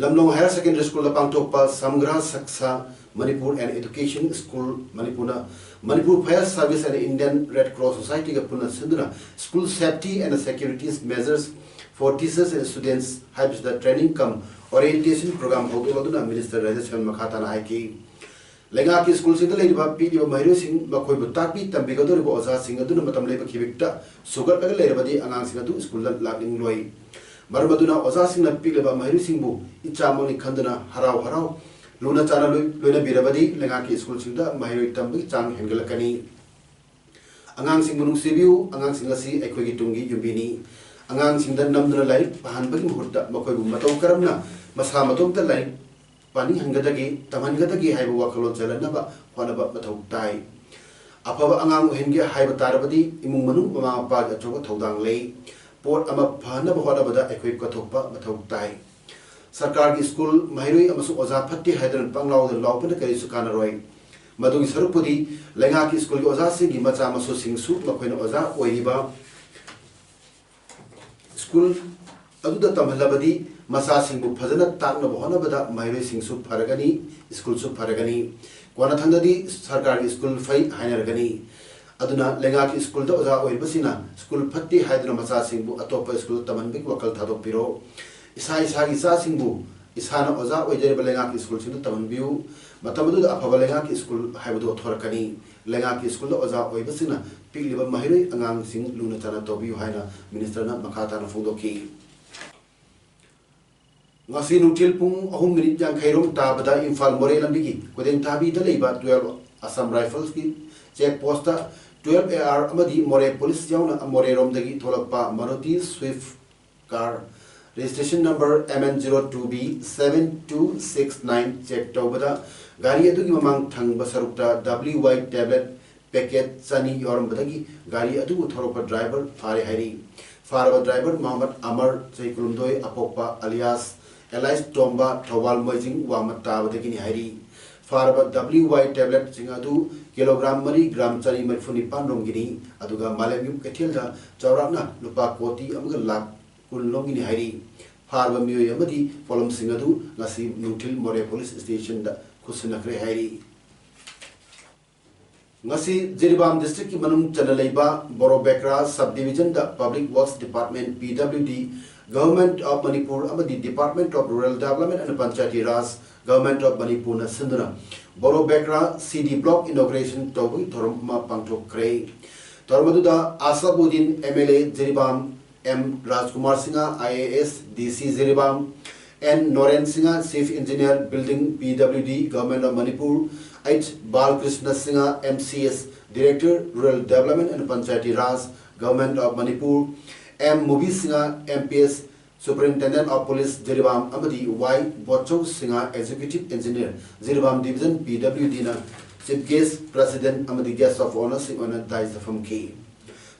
ꯂꯝꯂꯣꯡ Higher Secondary Schoolꯗ ꯄꯥꯡꯊꯣꯛꯄ Samgara Shiksha Manipur and Education School Manipurꯅ Manipur Fire Service and Indian Red Cross Societyꯒ ꯄꯨꯟꯅ ꯁꯤꯟꯗꯨꯅ School Safety and Security Measures for Teachers and Students ꯍꯥꯏꯕꯁꯤꯗ training cum orientation program ꯍꯧꯗꯣꯛꯂꯗꯨꯅ Minister Radheshyam ꯃꯈꯥ ꯇꯥꯅ ꯍꯥꯏꯈꯤ꯫ ꯂꯩꯉꯥꯛꯀꯤ ꯁ꯭ꯀꯨꯜꯁꯤꯡꯗ ꯂꯩꯔꯤꯕ ꯄꯤꯛꯂꯤꯕ ꯃꯍꯩꯔꯣꯏꯁꯤꯡ ꯃꯈꯣꯏꯕꯨ ꯇꯥꯛꯄꯤ ꯇꯝꯕꯤꯒꯗꯧꯔꯤꯕ ꯑꯣꯖꯥꯁꯤꯡ ꯑꯗꯨꯅ ꯃꯇꯝ ꯂꯩꯕ ꯈꯤꯕꯤꯛꯇ ꯁꯨꯒꯠꯂꯒ ꯂꯩꯔꯕꯗꯤ ꯑꯉꯥꯡꯁꯤꯡ ꯑꯗꯨ ꯁ꯭ꯀꯨꯜꯗ ꯂꯥꯛꯅꯤꯡꯂꯣꯏ꯫ ꯃꯔꯝ ꯑꯗꯨꯅ ꯑꯣꯖꯥꯁꯤꯡꯅ ꯄꯤꯛꯂꯤꯕ ꯃꯍꯩꯔꯣꯏꯁꯤꯡꯕꯨ ꯏꯆꯥꯃꯛꯅꯤ ꯈꯟꯗꯨꯅ ꯍꯔꯥꯎ ꯍꯔꯥꯎ ꯂꯨꯅ ꯆꯥꯟꯅ ꯂꯣꯏ-, ꯂꯣꯏꯅꯕꯤꯔꯕꯗꯤ ꯂꯩꯉꯥꯛꯀꯤ ꯁ꯭ꯀꯨꯜꯁꯤꯡꯗ ꯃꯍꯩꯔꯣꯏ ꯇꯝꯕꯒꯤ ꯆꯥꯡ ꯍꯦꯟꯒꯠꯂꯛꯀꯅꯤ꯫ ꯑꯉꯥꯡꯁꯤꯡꯕꯨ ꯅꯨꯡꯁꯤꯕꯤꯌꯨ꯫ ꯑꯉꯥꯡꯁꯤꯡ ꯑꯁꯤ ꯑꯩꯈꯣꯏꯒꯤ ꯇꯨꯡꯒꯤ ꯌꯨꯝꯕꯤꯅꯤ꯫ ꯑꯉꯥꯡꯁꯤꯡꯗ ꯅꯝꯗꯨꯅ ꯂꯥꯏꯔꯤꯛ ꯄꯥꯍꯟꯕꯒꯤ ꯃꯍꯨꯠꯇ ꯃꯈꯣꯏꯕꯨ ꯃꯇꯧ ꯀꯔꯝꯅ ꯃꯁꯥ ꯃꯇꯣꯝꯇ ꯂꯥꯏꯔꯤꯛ ꯄꯥꯅꯤꯡꯍꯟꯒꯗꯒꯦ, ꯇꯝꯍꯟꯒꯗꯒꯦ ꯍꯥꯏꯕ ꯋꯥꯈꯜꯂꯣꯟ ꯆꯦꯜꯍꯟꯅꯕ ꯍꯣꯠꯅꯕ ꯃꯊꯧ ꯇꯥꯏ꯫ ꯑꯐꯕ ꯑꯉꯥꯡ ꯑꯣꯏꯍꯟꯒꯦ ꯍꯥꯏꯕ ꯇꯥꯔꯕꯗꯤ ꯏꯃꯨꯡ ꯃꯅꯨꯡ ꯃꯃꯥ ꯃꯄꯥꯒꯤ ꯑꯆꯧꯕ ꯊꯧꯗꯥꯡ ꯂꯩ꯫ ꯄꯣꯠ ꯑꯃ ꯐꯅꯕ ꯍꯣꯠꯅꯕꯗ ꯑꯩꯈꯣꯏ ꯀꯠꯊꯣꯛꯄ ꯃꯊꯧ ꯇꯥꯏ꯫ ꯁꯔꯀꯥꯔꯒꯤ ꯁ꯭ꯀꯨꯜ ꯃꯍꯩꯔꯣꯏ ꯑꯃꯁꯨꯡ ꯑꯣꯖꯥ ꯐꯠꯇꯦ ꯍꯥꯏꯗꯨꯅ ꯄꯪꯂꯥꯎꯗ ꯂꯥꯎꯕꯅ ꯀꯔꯤꯁꯨ ꯀꯥꯟꯅꯔꯣꯏ꯫ ꯃꯗꯨꯒꯤ ꯁꯔꯨꯛꯄꯨꯗꯤ ꯂꯩꯉꯥꯛꯀꯤ ꯁ꯭ꯀꯨꯜꯒꯤ ꯑꯣꯖꯥꯁꯤꯡꯒꯤ ꯃꯆꯥ ꯃꯁꯨꯁꯤꯡꯁꯨ ꯃꯈꯣꯏꯅ ꯑꯣꯖꯥ ꯑꯣꯏꯔꯤꯕ ꯁ꯭ꯀꯨꯜ ꯑꯗꯨꯗ ꯇꯝꯍꯜꯂꯕꯗꯤ ꯃꯆꯥꯁꯤꯡꯕꯨ ꯐꯖꯅ ꯇꯥꯛꯅꯕ ꯍꯣꯠꯅꯕꯗ ꯃꯍꯩꯔꯣꯏꯁꯤꯡꯁꯨ ꯐꯔꯒꯅꯤ, ꯁ꯭ꯀꯨꯜꯁꯨ ꯐꯔꯒꯅꯤ꯫ ꯀꯣꯟꯅꯊꯪꯗꯗꯤ ꯁꯔꯀꯥꯔꯒꯤ ꯁ꯭ꯀꯨꯜ ꯐꯩ ꯍꯥꯏꯅꯔꯒꯅꯤ꯫ ꯑꯗꯨꯅ ꯂꯩꯉꯥꯛꯀꯤ ꯁ꯭ꯀꯨꯜꯗ ꯑꯣꯖꯥ ꯑꯣꯏꯔꯤꯕꯁꯤꯡꯅ ꯁ꯭ꯀꯨꯜ ꯐꯠꯇꯦ ꯍꯥꯏꯗꯨꯅ ꯃꯆꯥꯁꯤꯡꯕꯨ ꯑꯇꯣꯞꯄ ꯁ꯭ꯀꯨꯜꯗ ꯇꯝꯍꯟꯕꯒꯤ ꯋꯥꯈꯜ ꯊꯥꯗꯣꯛꯄꯤꯔꯣ꯫ ꯏꯁꯥ ꯏꯁꯥꯒꯤ ꯏꯆꯥꯁꯤꯡꯕꯨ ꯏꯁꯥꯅ ꯑꯣꯖꯥ ꯑꯣꯏꯖꯔꯤꯕ ꯂꯩꯉꯥꯛꯀꯤ ꯁ꯭ꯀꯨꯜꯁꯤꯡꯗ ꯇꯝꯍꯟꯕꯤꯌꯨ꯫ ꯃꯇꯝ ꯑꯗꯨꯗ ꯑꯐꯕ ꯂꯩꯉꯥꯛꯀꯤ ꯁ꯭ꯀꯨꯜ ꯍꯥꯏꯕꯗꯨ ꯊꯣꯔꯛꯀꯅꯤ꯫ ꯂꯩꯉꯥꯛꯀꯤ ꯁ꯭ꯀꯨꯜꯗ ꯑꯣꯖꯥ ꯑꯣꯏꯕꯁꯤꯡꯅ ꯄꯤꯛꯂꯤꯕ ꯃꯍꯩꯔꯣꯏ ꯑꯉꯥꯡꯁꯤꯡ ꯂꯨꯅ ꯆꯥꯟꯅ ꯇꯧꯕꯤꯌꯨ ꯍꯥꯏꯅ ꯃꯤꯅꯤꯁꯇꯔꯅ ꯃꯈꯥ ꯇꯥꯅ ꯐꯣꯡꯗꯣꯛꯈꯤ꯫ ꯉꯁꯤ ꯅꯨꯡꯊꯤꯜ ꯄꯨꯡ ꯑꯍꯨꯝ ꯃꯤꯅꯤꯠ ꯌꯥꯡꯈꯩ ꯔꯣꯝ ꯇꯥꯕꯗ ꯏꯝꯐꯥꯜ ꯃꯣꯔꯦ ꯂꯝꯕꯤꯒꯤ ꯀꯣꯏꯗꯦꯡꯊꯥꯕꯤꯗ ꯂꯩꯕ ꯇꯨꯋꯦꯜꯕ ꯑꯁꯥꯝ ꯔꯥꯏꯐꯜꯁꯀꯤ ꯆꯦꯛ ꯄꯣꯁꯇ ꯇꯨꯋꯦꯜꯕ ꯑꯦ ꯑꯥꯔ ꯑꯃꯗꯤ ꯃꯣꯔꯦ ꯄꯨꯂꯤꯁ ꯌꯥꯎꯅ ꯃꯣꯔꯦꯔꯣꯝꯗꯒꯤ ꯊꯣꯛꯂꯛꯄ Maruti swift car registration number M N zero two B seven two six nine check ꯇꯧꯕꯗ ꯒꯥꯔꯤ ꯑꯗꯨꯒꯤ ꯃꯃꯥꯡ ꯊꯪꯕ ꯁꯔꯨꯛꯇ W Y tablet packet ꯆꯅꯤ ꯌꯥꯎꯔꯝꯕꯗꯒꯤ ꯒꯥꯔꯤ ꯑꯗꯨꯕꯨ ꯊꯧꯔꯛꯄ ꯗ꯭ꯔꯥꯏꯚꯔ ꯐꯥꯔꯦ ꯍꯥꯏꯔꯤ꯫ ꯐꯥꯔꯕ ꯗ꯭ꯔꯥꯏꯚꯔ ꯃꯣꯍꯝꯃꯗ ꯑꯃꯔ, ꯆꯍꯤ ꯀꯨꯟꯍꯨꯝꯗꯣꯏ, ꯑꯄꯣꯛꯄ ꯑꯂꯤꯌꯥꯁ ꯑꯦꯂꯥꯏꯁ ꯇꯣꯝꯕ, ꯊꯧꯕꯥꯜ ꯃꯣꯏꯖꯤꯡ ꯋꯥꯡꯃ ꯇꯥꯕꯗꯒꯤꯅꯤ ꯍꯥꯏꯔꯤ꯫ ꯐꯥꯔꯕ W Y tabletꯁꯤꯡ ꯑꯗꯨ ꯀꯤꯂꯣꯒ꯭ꯔꯥꯝ ꯃꯔꯤ, ꯒ꯭ꯔꯥꯝ ꯆꯅꯤ ꯃꯔꯤꯐꯨ ꯅꯤꯄꯥꯟ ꯔꯣꯝꯒꯤꯅꯤ, ꯑꯗꯨꯒ ꯃꯥꯂꯦꯝꯌꯨꯝ ꯀꯩꯊꯦꯜꯗ ꯆꯥꯎꯔꯥꯛꯅ ꯂꯨꯄꯥ ꯀꯣꯇꯤ ꯑꯃꯒ ꯂꯥꯈ ꯀꯨꯟ ꯂꯣꯝꯒꯤꯅꯤ ꯍꯥꯏꯔꯤ꯫ ꯐꯥꯔꯕ ꯃꯤꯑꯣꯏ ꯑꯃꯗꯤ ꯄꯣꯠꯂꯝꯁꯤꯡ ꯑꯗꯨ ꯉꯁꯤ ꯅꯨꯡꯊꯤꯜ ꯃꯣꯔꯦ ꯄꯨꯂꯤꯁ ꯁ꯭ꯇꯦꯁꯟꯗ ꯈꯨꯠꯁꯤꯟꯅꯈ꯭ꯔꯦ ꯍꯥꯏꯔꯤ꯫ ꯉꯁꯤ ꯖꯤꯔꯤꯕꯥꯝ ꯗꯤꯁꯇ꯭ꯔꯤꯛꯀꯤ ꯃꯅꯨꯡ ꯆꯟꯅ ꯂꯩꯕ ꯕꯣꯔꯣꯕꯦꯀ꯭ꯔꯥ sub ꯗꯤꯕꯤꯖꯟꯗ Public Works Department, P W D, Government of Manipur ꯑꯃꯗꯤ Department of Rural Development and Panchayati Raj, Government of Manipurꯅ ꯁꯤꯟꯗꯨꯅ ꯕꯣꯔꯣꯕꯦꯀ꯭ꯔꯥ C D block inauguration ꯇꯧꯕꯒꯤ ꯊꯧꯔꯝ ꯑꯃ ꯄꯥꯡꯊꯣꯛꯈ꯭ꯔꯦ꯫ ꯊꯧꯔꯝ ꯑꯗꯨꯗ ꯑꯁꯕꯨꯗꯤꯟ M L A Jiribam, M Rajkumar Singha, I A S, D C Jiribam, N Noren Singha, Chief Engineer, Building, P W D, Government of Manipur, H Balkrishna Singha, M C S, Director, Rural Development and Panchayati Raj, Government of Manipur, M Mubi Singha, M P S, Superintendent of Police, Jiribam, ꯑꯃꯗꯤ Y Bochou Singha, Executive Engineer, Jiribam Division, P W D ꯅ Chief Guest, President ꯑꯃꯗꯤ Guest of Honour ꯁꯤꯡ ꯑꯣꯏꯅ ꯗꯥꯏꯁꯇ ꯐꯝꯈꯤ꯫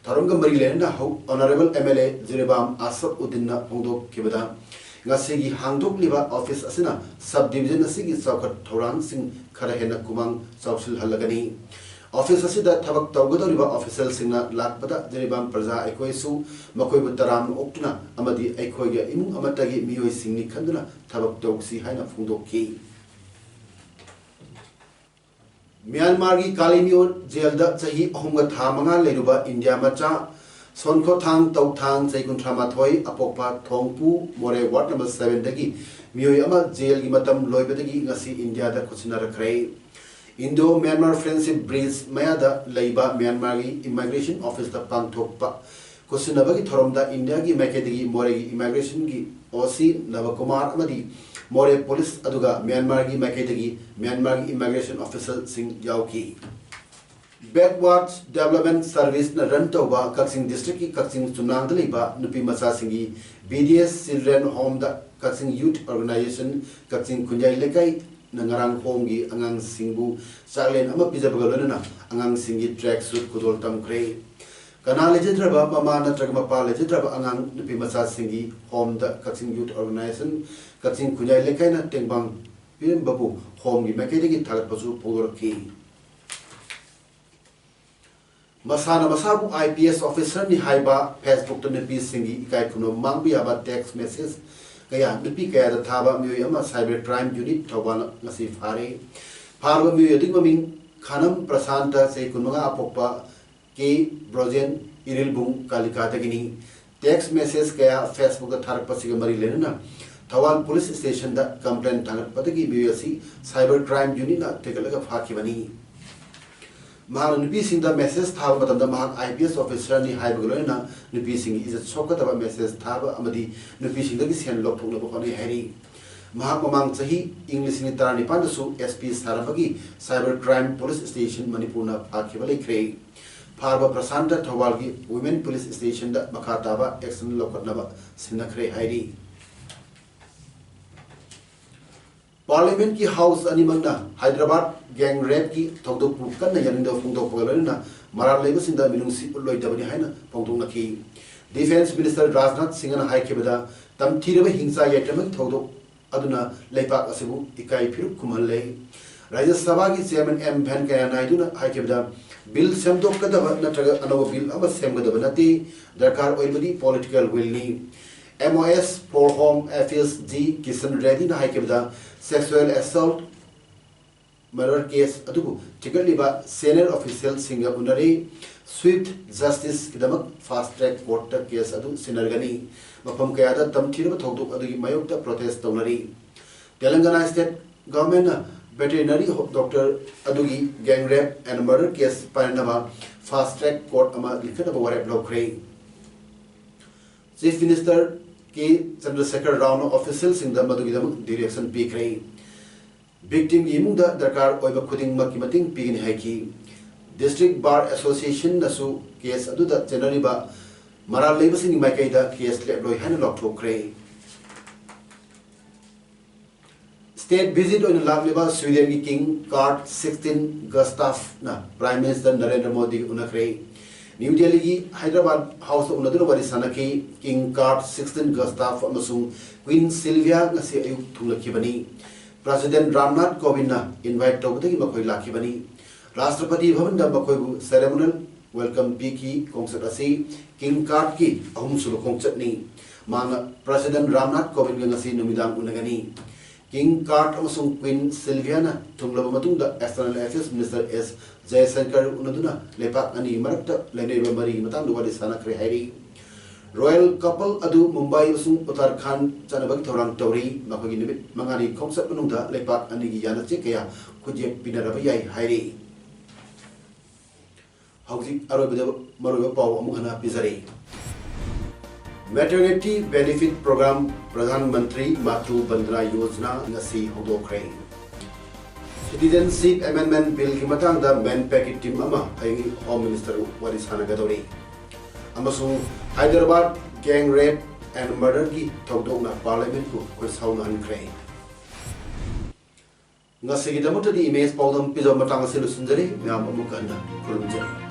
ꯊꯧꯔꯝꯒ ꯃꯔꯤ ꯂꯩꯅꯅ ꯍꯧ-, Honourable M L A Jiribam Asaf ꯎꯗꯤꯟꯅ ꯐꯣꯡꯗꯣꯛꯈꯤꯕꯗ, ꯉꯁꯤꯒꯤ ꯍꯥꯡꯗꯣꯛꯂꯤꯕ office ꯑꯁꯤꯅ sub division ꯑꯁꯤꯒꯤ ꯆꯥꯎꯈꯠ ꯊꯧꯔꯥꯡꯁꯤꯡ ꯈꯔ ꯍꯦꯟꯅ ꯈꯨꯃꯥꯡ ꯆꯥꯎꯁꯤꯜꯍꯜꯂꯒꯅꯤ꯫ Office ꯑꯁꯤꯗ ꯊꯕꯛ ꯇꯧꯒꯗꯧꯔꯤꯕ officialꯁꯤꯡꯅ ꯂꯥꯛꯄꯗ ꯖꯤꯔꯤꯕꯥꯝ ꯄ꯭ꯔꯖꯥ ꯑꯩꯈꯣꯏꯁꯨ ꯃꯈꯣꯏꯕꯨ ꯇꯔꯥꯝꯅ ꯑꯣꯛꯇꯨꯅ ꯑꯃꯗꯤ ꯑꯩꯈꯣꯏꯒ ꯏꯃꯨꯡ ꯑꯃꯠꯇꯒꯤ ꯃꯤꯑꯣꯏꯁꯤꯡꯅꯤ ꯈꯟꯗꯨꯅ ꯊꯕꯛ ꯇꯧꯁꯤ ꯍꯥꯏꯅ ꯐꯣꯡꯗꯣꯛꯈꯤ꯫ ꯃ꯭ꯌꯥꯟꯃꯥꯔꯒꯤ ꯀꯥꯂꯤꯃꯤꯌꯣ ꯖꯦꯜꯗ ꯆꯍꯤ ꯑꯍꯨꯝꯒ ꯊꯥ ꯃꯉꯥ ꯂꯩꯔꯨꯕ ꯏꯟꯗꯤꯌꯥ ꯃꯆꯥ ꯁꯣꯟꯈꯣꯊꯥꯡ ꯇꯧꯊꯥꯡ, ꯆꯍꯤ ꯀꯨꯟꯊ꯭ꯔꯥ ꯃꯥꯊꯣꯏ, ꯑꯄꯣꯛꯄ ꯊꯣꯡꯄꯨ ꯃꯣꯔꯦ ward number sevenꯗꯒꯤ ꯃꯤꯑꯣꯏ ꯑꯃ ꯖꯦꯜꯒꯤ ꯃꯇꯝ ꯂꯣꯏꯕꯗꯒꯤ ꯉꯁꯤ ꯏꯟꯗꯤꯌꯥꯗ ꯈꯨꯠꯁꯤꯟꯅꯔꯛꯈ꯭ꯔꯦ꯫ Indo Myanmar Friendship Bridge ꯃꯌꯥꯗ ꯂꯩꯕ ꯃ꯭ꯌꯥꯟꯃꯥꯔꯒꯤ immigration officeꯇ ꯄꯥꯡꯊꯣꯛꯄ ꯈꯨꯠꯁꯤꯟꯅꯕꯒꯤ ꯊꯧꯔꯝꯗ ꯏꯟꯗꯤꯌꯥꯒꯤ ꯃꯥꯏꯀꯩꯗꯒꯤ ꯃꯣꯔꯦꯒꯤ immigrationꯒꯤ O C ꯅꯕꯀꯨꯃꯥꯔ ꯑꯃꯗꯤ ꯃꯣꯔꯦ police, ꯑꯗꯨꯒ ꯃ꯭ꯌꯥꯟꯃꯥꯔꯒꯤ ꯃꯥꯏꯀꯩꯗꯒꯤ ꯃ꯭ꯌꯥꯟꯃꯥꯔꯒꯤ immigration officialꯁꯤꯡ ꯌꯥꯎꯈꯤ꯫ Backward Development Serviceꯅ run ꯇꯧꯕ ꯀꯛꯆꯤꯡ districtꯀꯤ ꯀꯛꯆꯤꯡ ꯆꯨꯝꯅꯥꯡꯗ ꯂꯩꯕ ꯅꯨꯄꯤ ꯃꯆꯥꯁꯤꯡꯒꯤ B D S Children Homeꯗ ꯀꯛꯆꯤꯡ Youth Organisation ꯀꯛꯆꯤꯡ ꯈꯨꯟꯌꯥꯏ ꯂꯩꯀꯥꯏꯅ ꯉꯔꯥꯡ homeꯒꯤ ꯑꯉꯥꯡꯁꯤꯡꯕꯨ ꯆꯥꯛꯂꯦꯟ ꯑꯃ ꯄꯤꯖꯕꯒ ꯂꯣꯏꯅꯅ ꯑꯉꯥꯡꯁꯤꯡꯒꯤ track suit ꯈꯨꯗꯣꯜ ꯇꯝꯈ꯭ꯔꯦ꯫ ꯀꯅꯥ ꯂꯩꯖꯗ꯭ꯔꯕ ꯃꯃꯥ ꯅꯠꯇ꯭ꯔꯒ ꯃꯄꯥ ꯂꯩꯖꯗ꯭ꯔꯕ ꯑꯉꯥꯡ ꯅꯨꯄꯤ ꯃꯆꯥꯁꯤꯡꯒꯤ homeꯗ ꯀꯛꯆꯤꯡ Youth Organisation ꯀꯛꯆꯤꯡ ꯈꯨꯟꯌꯥꯏ ꯂꯩꯀꯥꯏꯅ ꯇꯦꯡꯕꯥꯡ ꯄꯤꯔꯝꯕꯕꯨ homeꯒꯤ ꯃꯥꯏꯀꯩꯗꯒꯤ ꯊꯥꯒꯠꯄꯁꯨ ꯐꯣꯡꯗꯣꯔꯛꯈꯤ꯫ ꯃꯁꯥꯅ ꯃꯁꯥꯕꯨ I P S officerꯅꯤ ꯍꯥꯏꯕ Facebookꯇ ꯅꯨꯄꯤꯁꯤꯡꯒꯤ ꯏꯀꯥꯏ ꯈꯨꯝꯅꯕ ꯃꯥꯡꯕ ꯌꯥꯕ text message ꯀꯌꯥ ꯅꯨꯄꯤ ꯀꯌꯥꯗ ꯊꯥꯕ ꯃꯤꯑꯣꯏ ꯑꯃ Cyber Crime Unit ꯊꯧꯕꯥꯜꯅ ꯉꯁꯤ ꯐꯥꯔꯦ꯫ ꯐꯥꯔꯕ ꯃꯤꯑꯣꯏ ꯑꯗꯨꯒꯤ ꯃꯃꯤꯡ ꯈꯥꯅꯝ ꯄ꯭ꯔꯁꯥꯟꯇ, ꯆꯍꯤ ꯀꯨꯟꯃꯉꯥ, ꯑꯄꯣꯛꯄ ꯀꯦ ꯕ꯭ꯔꯣꯖꯦꯟ, ꯏꯔꯤꯜꯕꯨꯡ ꯀꯥꯂꯤꯀꯥꯗꯒꯤꯅꯤ꯫ Text message ꯀꯌꯥ Facebookꯇ ꯊꯥꯔꯛꯄꯁꯤꯒ ꯃꯔꯤ ꯂꯩꯅꯅ ꯊꯧꯕꯥꯜ police stationꯗ complaint ꯊꯥꯡꯒꯠꯄꯗꯒꯤ ꯃꯤꯑꯣꯏ ꯑꯁꯤ Cyber Crime Unitꯅ ꯊꯤꯒꯠꯂꯒ ꯐꯥꯈꯤꯕꯅꯤ꯫ ꯃꯍꯥꯛꯅ ꯅꯨꯄꯤꯁꯤꯡꯗ ꯃꯦꯁꯦꯖ ꯊꯥꯕ ꯃꯇꯝꯗ ꯃꯍꯥꯛ ꯑꯥꯏ ꯄꯤ ꯑꯦꯁ ꯑꯣꯐꯤꯁꯔꯅꯤ ꯍꯥꯏꯕꯒ ꯂꯣꯏꯅꯅ ꯅꯨꯄꯤꯁꯤꯡꯒꯤ ꯏꯖꯠ ꯁꯣꯛꯀꯗꯕ ꯃꯦꯁꯦꯖ ꯊꯥꯕ ꯑꯃꯗꯤ ꯅꯨꯄꯤꯁꯤꯡꯗꯒꯤ ꯁꯦꯟ ꯂꯧꯊꯣꯛꯅꯕ ꯍꯣꯠꯅꯩ ꯍꯥꯏꯔꯤ꯫ ꯃꯍꯥꯛ ꯃꯃꯥꯡ ꯆꯍꯤ ꯏꯪ ꯂꯤꯁꯤꯡ ꯑꯅꯤ ꯇꯔꯥꯅꯤꯄꯥꯟꯗꯁꯨ ꯑꯦꯁ ꯄꯤ ꯁꯥꯔꯝꯕꯒꯤ ꯁꯥꯏꯕꯔ ꯀ꯭ꯔꯥꯏꯝ ꯄꯨꯂꯤꯁ ꯁ꯭ꯇꯦꯁꯟ ꯃꯅꯤꯄꯨꯔꯅ ꯐꯥꯈꯤꯕ ꯂꯩꯈ꯭ꯔꯦ꯫ ꯐꯥꯔꯕ ꯄ꯭ꯔꯁꯥꯟꯇ ꯊꯧꯕꯥꯜꯒꯤ ꯋꯤꯃꯦꯟ ꯄꯨꯂꯤꯁ ꯁ꯭ꯇꯦꯁꯟꯗ ꯃꯈꯥ ꯇꯥꯕ ꯑꯦꯛꯁꯟ ꯂꯧꯈꯠꯅꯕ ꯁꯤꯟꯅꯈ꯭ꯔꯦ ꯍꯥꯏꯔꯤ꯫ ꯄꯥꯔꯂꯤꯌꯥꯃꯦꯟꯠꯀꯤ ꯍꯥꯎꯁ ꯑꯅꯤꯃꯛꯅ ꯍꯥꯏꯗ꯭ꯔꯕꯥꯗ ꯒꯦꯡ ꯔꯦꯞꯀꯤ ꯊꯧꯗꯣꯛꯄꯨ ꯀꯟꯅ ꯌꯥꯅꯤꯡꯗꯕ ꯐꯣꯡꯗꯣꯛꯄꯒ ꯂꯣꯏꯅꯅ ꯃꯔꯥꯜ ꯂꯩꯕꯁꯤꯡꯗ ꯃꯤꯅꯨꯡꯁꯤ ꯎꯠꯂꯣꯏꯗꯕꯅꯤ ꯍꯥꯏꯅ ꯐꯣꯡꯗꯣꯛꯅꯈꯤ꯫ ꯗꯤꯐꯦꯟꯁ ꯃꯤꯅꯤꯁꯇꯔ ꯔꯥꯖꯅꯥꯊ ꯁꯤꯡꯍꯅ ꯍꯥꯏꯈꯤꯕꯗ, ꯇꯝꯊꯤꯔꯕ ꯍꯤꯡꯁꯥ ꯌꯥꯏꯇꯝꯕꯒꯤ ꯊꯧꯗꯣꯛ ꯑꯗꯨꯅ ꯂꯩꯕꯥꯛ ꯑꯁꯤꯕꯨ ꯏꯀꯥꯏ ꯐꯤꯔꯨꯛ ꯈꯨꯝꯍꯜꯂꯦ꯫ ꯔꯥꯖ꯭ꯌ ꯁꯚꯥꯒꯤ ꯆꯤꯌꯔꯃꯦꯟ ꯑꯦꯝ ꯚꯦꯟꯀꯌꯥ ꯅꯥꯏꯗꯨꯅ ꯍꯥꯏꯈꯤꯕꯗ, ꯕꯤꯜ ꯁꯦꯝꯗꯣꯛꯀꯗꯕ ꯅꯠꯇ꯭ꯔꯒ ꯑꯅꯧꯕ ꯕꯤꯜ ꯑꯃ ꯁꯦꯝꯒꯗꯕ ꯅꯠꯇꯦ, ꯗꯔꯀꯥꯔ ꯑꯣꯏꯕꯗꯤ ꯄꯣꯂꯤꯇꯤꯀꯦꯜ ꯋꯤꯜꯅꯤ꯫ M O S for home affairs G Kishan ꯔꯦꯗꯤꯅ ꯍꯥꯏꯈꯤꯕꯗ, ꯁꯦꯛꯁꯨꯑꯦꯜ ꯑꯦꯁꯣꯜꯠ ꯃꯔꯗꯔ ꯀꯦꯁ ꯑꯗꯨꯕꯨ ꯊꯤꯒꯠꯂꯤꯕ ꯁꯦꯅꯤꯌꯔ ꯑꯣꯐꯤꯁꯤꯌꯦꯜꯁꯤꯡꯒ ꯎꯅꯔꯤ꯫ ꯁ꯭ꯋꯤꯐꯠ ꯖꯁꯇꯤꯁꯀꯤꯗꯃꯛ ꯐꯥꯁꯠ ꯇ꯭ꯔꯦꯛ ꯀꯣꯔꯠꯇ ꯀꯦꯁ ꯑꯗꯨ ꯁꯤꯟꯅꯔꯒꯅꯤ꯫ ꯃꯐꯝ ꯀꯌꯥꯗ ꯇꯝꯊꯤꯔꯕ ꯊꯧꯗꯣꯛ ꯑꯗꯨꯒꯤ ꯃꯥꯌꯣꯛꯇ ꯄ꯭ꯔꯣꯇꯦꯁ ꯇꯧꯅꯔꯤ꯫ ꯇꯦꯂꯪꯒꯥꯅꯥ ꯁ꯭ꯇꯦꯠ ꯒꯚꯔꯟꯃꯦꯟꯠꯅ ꯚꯦꯇꯦꯔꯤꯅꯔꯤ ꯗꯣꯛꯇꯔ ꯑꯗꯨꯒꯤ gang rape and murder case ꯄꯥꯏꯅꯅꯕ ꯐꯥꯁꯠ ꯇ꯭ꯔꯦꯛ ꯀꯣꯔꯠ ꯑꯃ ꯂꯤꯡꯈꯠꯅꯕ ꯋꯥꯔꯦꯞ ꯂꯧꯈ꯭ꯔꯦ꯫ ꯆꯤꯐ ꯃꯤꯅꯤꯁꯇꯔ ꯀꯦ ꯆꯟꯗ꯭ꯔꯁꯦꯈꯔ ꯔꯥꯎꯅ ꯑꯣꯐꯤꯁꯤꯌꯦꯜꯁꯤꯡꯗ ꯃꯗꯨꯒꯤꯗꯃꯛ ꯗꯤꯔꯦꯛꯁꯟ ꯄꯤꯈ꯭ꯔꯦ꯫ ꯚꯤꯛꯇꯤꯝꯒꯤ ꯏꯃꯨꯡꯗ ꯗꯔꯀꯥꯔ ꯑꯣꯏꯕ ꯈꯨꯗꯤꯡꯃꯛꯀꯤ ꯃꯇꯦꯡ ꯄꯤꯒꯅꯤ ꯍꯥꯏꯈꯤ꯫ ꯗꯤꯁꯇ꯭ꯔꯤꯛ ꯕꯥꯔ ꯑꯦꯁꯣꯁꯤꯌꯦꯁꯟꯅꯁꯨ ꯀꯦꯁ ꯑꯗꯨꯗ ꯆꯦꯟꯅꯔꯤꯕ ꯃꯔꯥꯜ ꯂꯩꯕꯁꯤꯡꯒꯤ ꯃꯥꯏꯀꯩꯗ ꯀꯦꯁ ꯂꯦꯞꯂꯣꯏ ꯍꯥꯏꯅ ꯂꯥꯎꯊꯣꯛꯈ꯭ꯔꯦ꯫ ꯁ꯭ꯇꯦꯠ ꯚꯤꯖꯤꯠ ꯑꯣꯏꯅ ꯂꯥꯛꯂꯤꯕ ꯁ꯭ꯋꯤꯗꯦꯟꯒꯤ ꯀꯤꯡ ꯀꯥꯔꯠ ꯁꯤꯛꯁꯇꯤꯟ ꯒꯁꯇꯥꯐꯅ ꯄ꯭ꯔꯥꯏꯝ ꯃꯤꯅꯤꯁꯇꯔ ꯅꯔꯦꯟꯗ꯭ꯔ ꯃꯣꯗꯤꯒ ꯎꯅꯈ꯭ꯔꯦ꯫ ꯅ꯭ꯌꯨ ꯗꯦꯜꯂꯤꯒꯤ ꯍꯥꯏꯗ꯭ꯔꯕꯥꯗ ꯍꯥꯎꯁꯇ ꯎꯅꯗꯨꯅ ꯋꯥꯔꯤ ꯁꯥꯟꯅꯈꯤ꯫ ꯀꯤꯡ ꯀꯥꯔꯠ ꯁꯤꯛꯁꯇꯤꯟ ꯒꯁꯇꯥꯐ ꯑꯃꯁꯨꯡ ꯀ꯭ꯋꯤꯟ ꯁꯤꯜꯚꯤꯌꯥ ꯉꯁꯤ ꯑꯌꯨꯛ ꯊꯨꯡꯂꯈꯤꯕꯅꯤ꯫ ꯄ꯭ꯔꯁꯤꯗꯦꯟꯠ ꯔꯥꯝꯅꯥꯊ ꯀꯣꯕꯤꯟꯗꯅ ꯏꯟꯚꯥꯏꯠ ꯇꯧꯕꯗꯒꯤ ꯃꯈꯣꯏ ꯂꯥꯛꯈꯤꯕꯅꯤ꯫ ꯔꯥꯁꯇ꯭ꯔꯄꯇꯤ ꯚꯕꯟꯗ ꯃꯈꯣꯏꯕꯨ ꯁꯦꯔꯦꯃꯣꯅꯤꯌꯦꯜ ꯋꯦꯜꯀꯝ ꯄꯤꯈꯤ꯫ ꯈꯣꯡꯆꯠ ꯑꯁꯤ ꯀꯤꯡ ꯀꯥꯔꯠꯀꯤ ꯑꯍꯨꯝꯁꯨꯕ ꯈꯣꯡꯆꯠꯅꯤ꯫ ꯃꯍꯥꯛꯅ ꯄ꯭ꯔꯁꯤꯗꯦꯟꯠ ꯔꯥꯝꯅꯥꯊ ꯀꯣꯕꯤꯟꯗꯒ ꯉꯁꯤ ꯅꯨꯃꯤꯗꯥꯡ ꯎꯅꯒꯅꯤ꯫ ꯀꯤꯡ ꯀꯥꯔꯠ ꯑꯃꯁꯨꯡ ꯀ꯭ꯋꯤꯟ ꯁꯤꯜꯚꯤꯌꯥꯅ ꯊꯨꯡꯂꯕ ꯃꯇꯨꯡꯗ ꯑꯦꯛꯁꯇꯔꯅꯦꯜ ꯑꯦꯐꯤꯌꯔꯁ ꯃꯤꯅꯤꯁꯇꯔ ꯑꯦꯁ ꯖꯌꯁꯪꯀꯔ ꯎꯅꯗꯨꯅ ꯂꯩꯄꯥꯛ ꯑꯅꯤꯒꯤ ꯃꯔꯛꯇ ꯂꯩꯅꯔꯤꯕ ꯃꯔꯤꯒꯤ ꯃꯇꯥꯡꯗ ꯋꯥꯔꯤ ꯁꯥꯟꯅꯈ꯭ꯔꯦ ꯍꯥꯏꯔꯤ꯫ ꯔꯣꯌꯦꯜ ꯀꯄꯜ ꯑꯗꯨ ꯃꯨꯝꯕꯥꯏ ꯑꯃꯁꯨꯡ ꯎꯠꯇꯔꯈꯥꯟꯗ ꯆꯠꯅꯕꯒꯤ ꯊꯧꯔꯥꯡ ꯇꯧꯔꯤ꯫ ꯃꯈꯣꯏꯒꯤ ꯅꯨꯃꯤꯠ ꯃꯉꯥꯅꯤ ꯈꯣꯡꯆꯠ ꯃꯅꯨꯡꯗ ꯂꯩꯄꯥꯛ ꯑꯅꯤꯒꯤ ꯌꯥꯅꯆꯦ ꯀꯌꯥ ꯈꯨꯠꯌꯦꯛ ꯄꯤꯅꯔꯕ ꯌꯥꯏ ꯍꯥꯏꯔꯤ꯫ ꯍꯧꯖꯤꯛ ꯑꯔꯣꯏꯕꯗ ꯃꯔꯨꯑꯣꯏꯕ ꯄꯥꯎ ꯑꯃꯨꯛ ꯍꯟꯅ ꯄꯤꯖꯔꯤ꯫ Maternity Benefit Program, Pradhan Mantri Matru Vandana Yojana ꯉꯁꯤ ꯍꯧꯗꯣꯛꯈ꯭ꯔꯦ꯫ Citizenship Amendment Billꯒꯤ ꯃꯇꯥꯡꯗ MANPACꯀꯤ team ꯑꯃ ꯍꯌꯦꯡ Home Minister ꯋꯥꯔꯤ ꯁꯥꯟꯅꯒꯗꯧꯔꯤ꯫ ꯑꯃꯁꯨꯡ Hyderabad gang rape and murderꯒꯤ ꯊꯧꯗꯣꯛꯅ Parliamentꯄꯨ ꯈꯣꯏꯁꯥꯎꯅꯍꯟꯈ꯭ꯔꯦ꯫ ꯉꯁꯤꯒꯤꯗꯃꯛꯇꯗꯤ ꯏꯃꯦꯖ ꯄꯥꯎꯗꯝ ꯄꯤꯖꯕ ꯃꯇꯥꯡ ꯑꯁꯤ ꯂꯣꯏꯁꯤꯟꯖꯔꯤ꯫ ꯃꯌꯥꯝ ꯑꯃꯨꯛ ꯍꯟꯅ ꯈꯨꯔꯨꯝꯖꯔꯤ꯫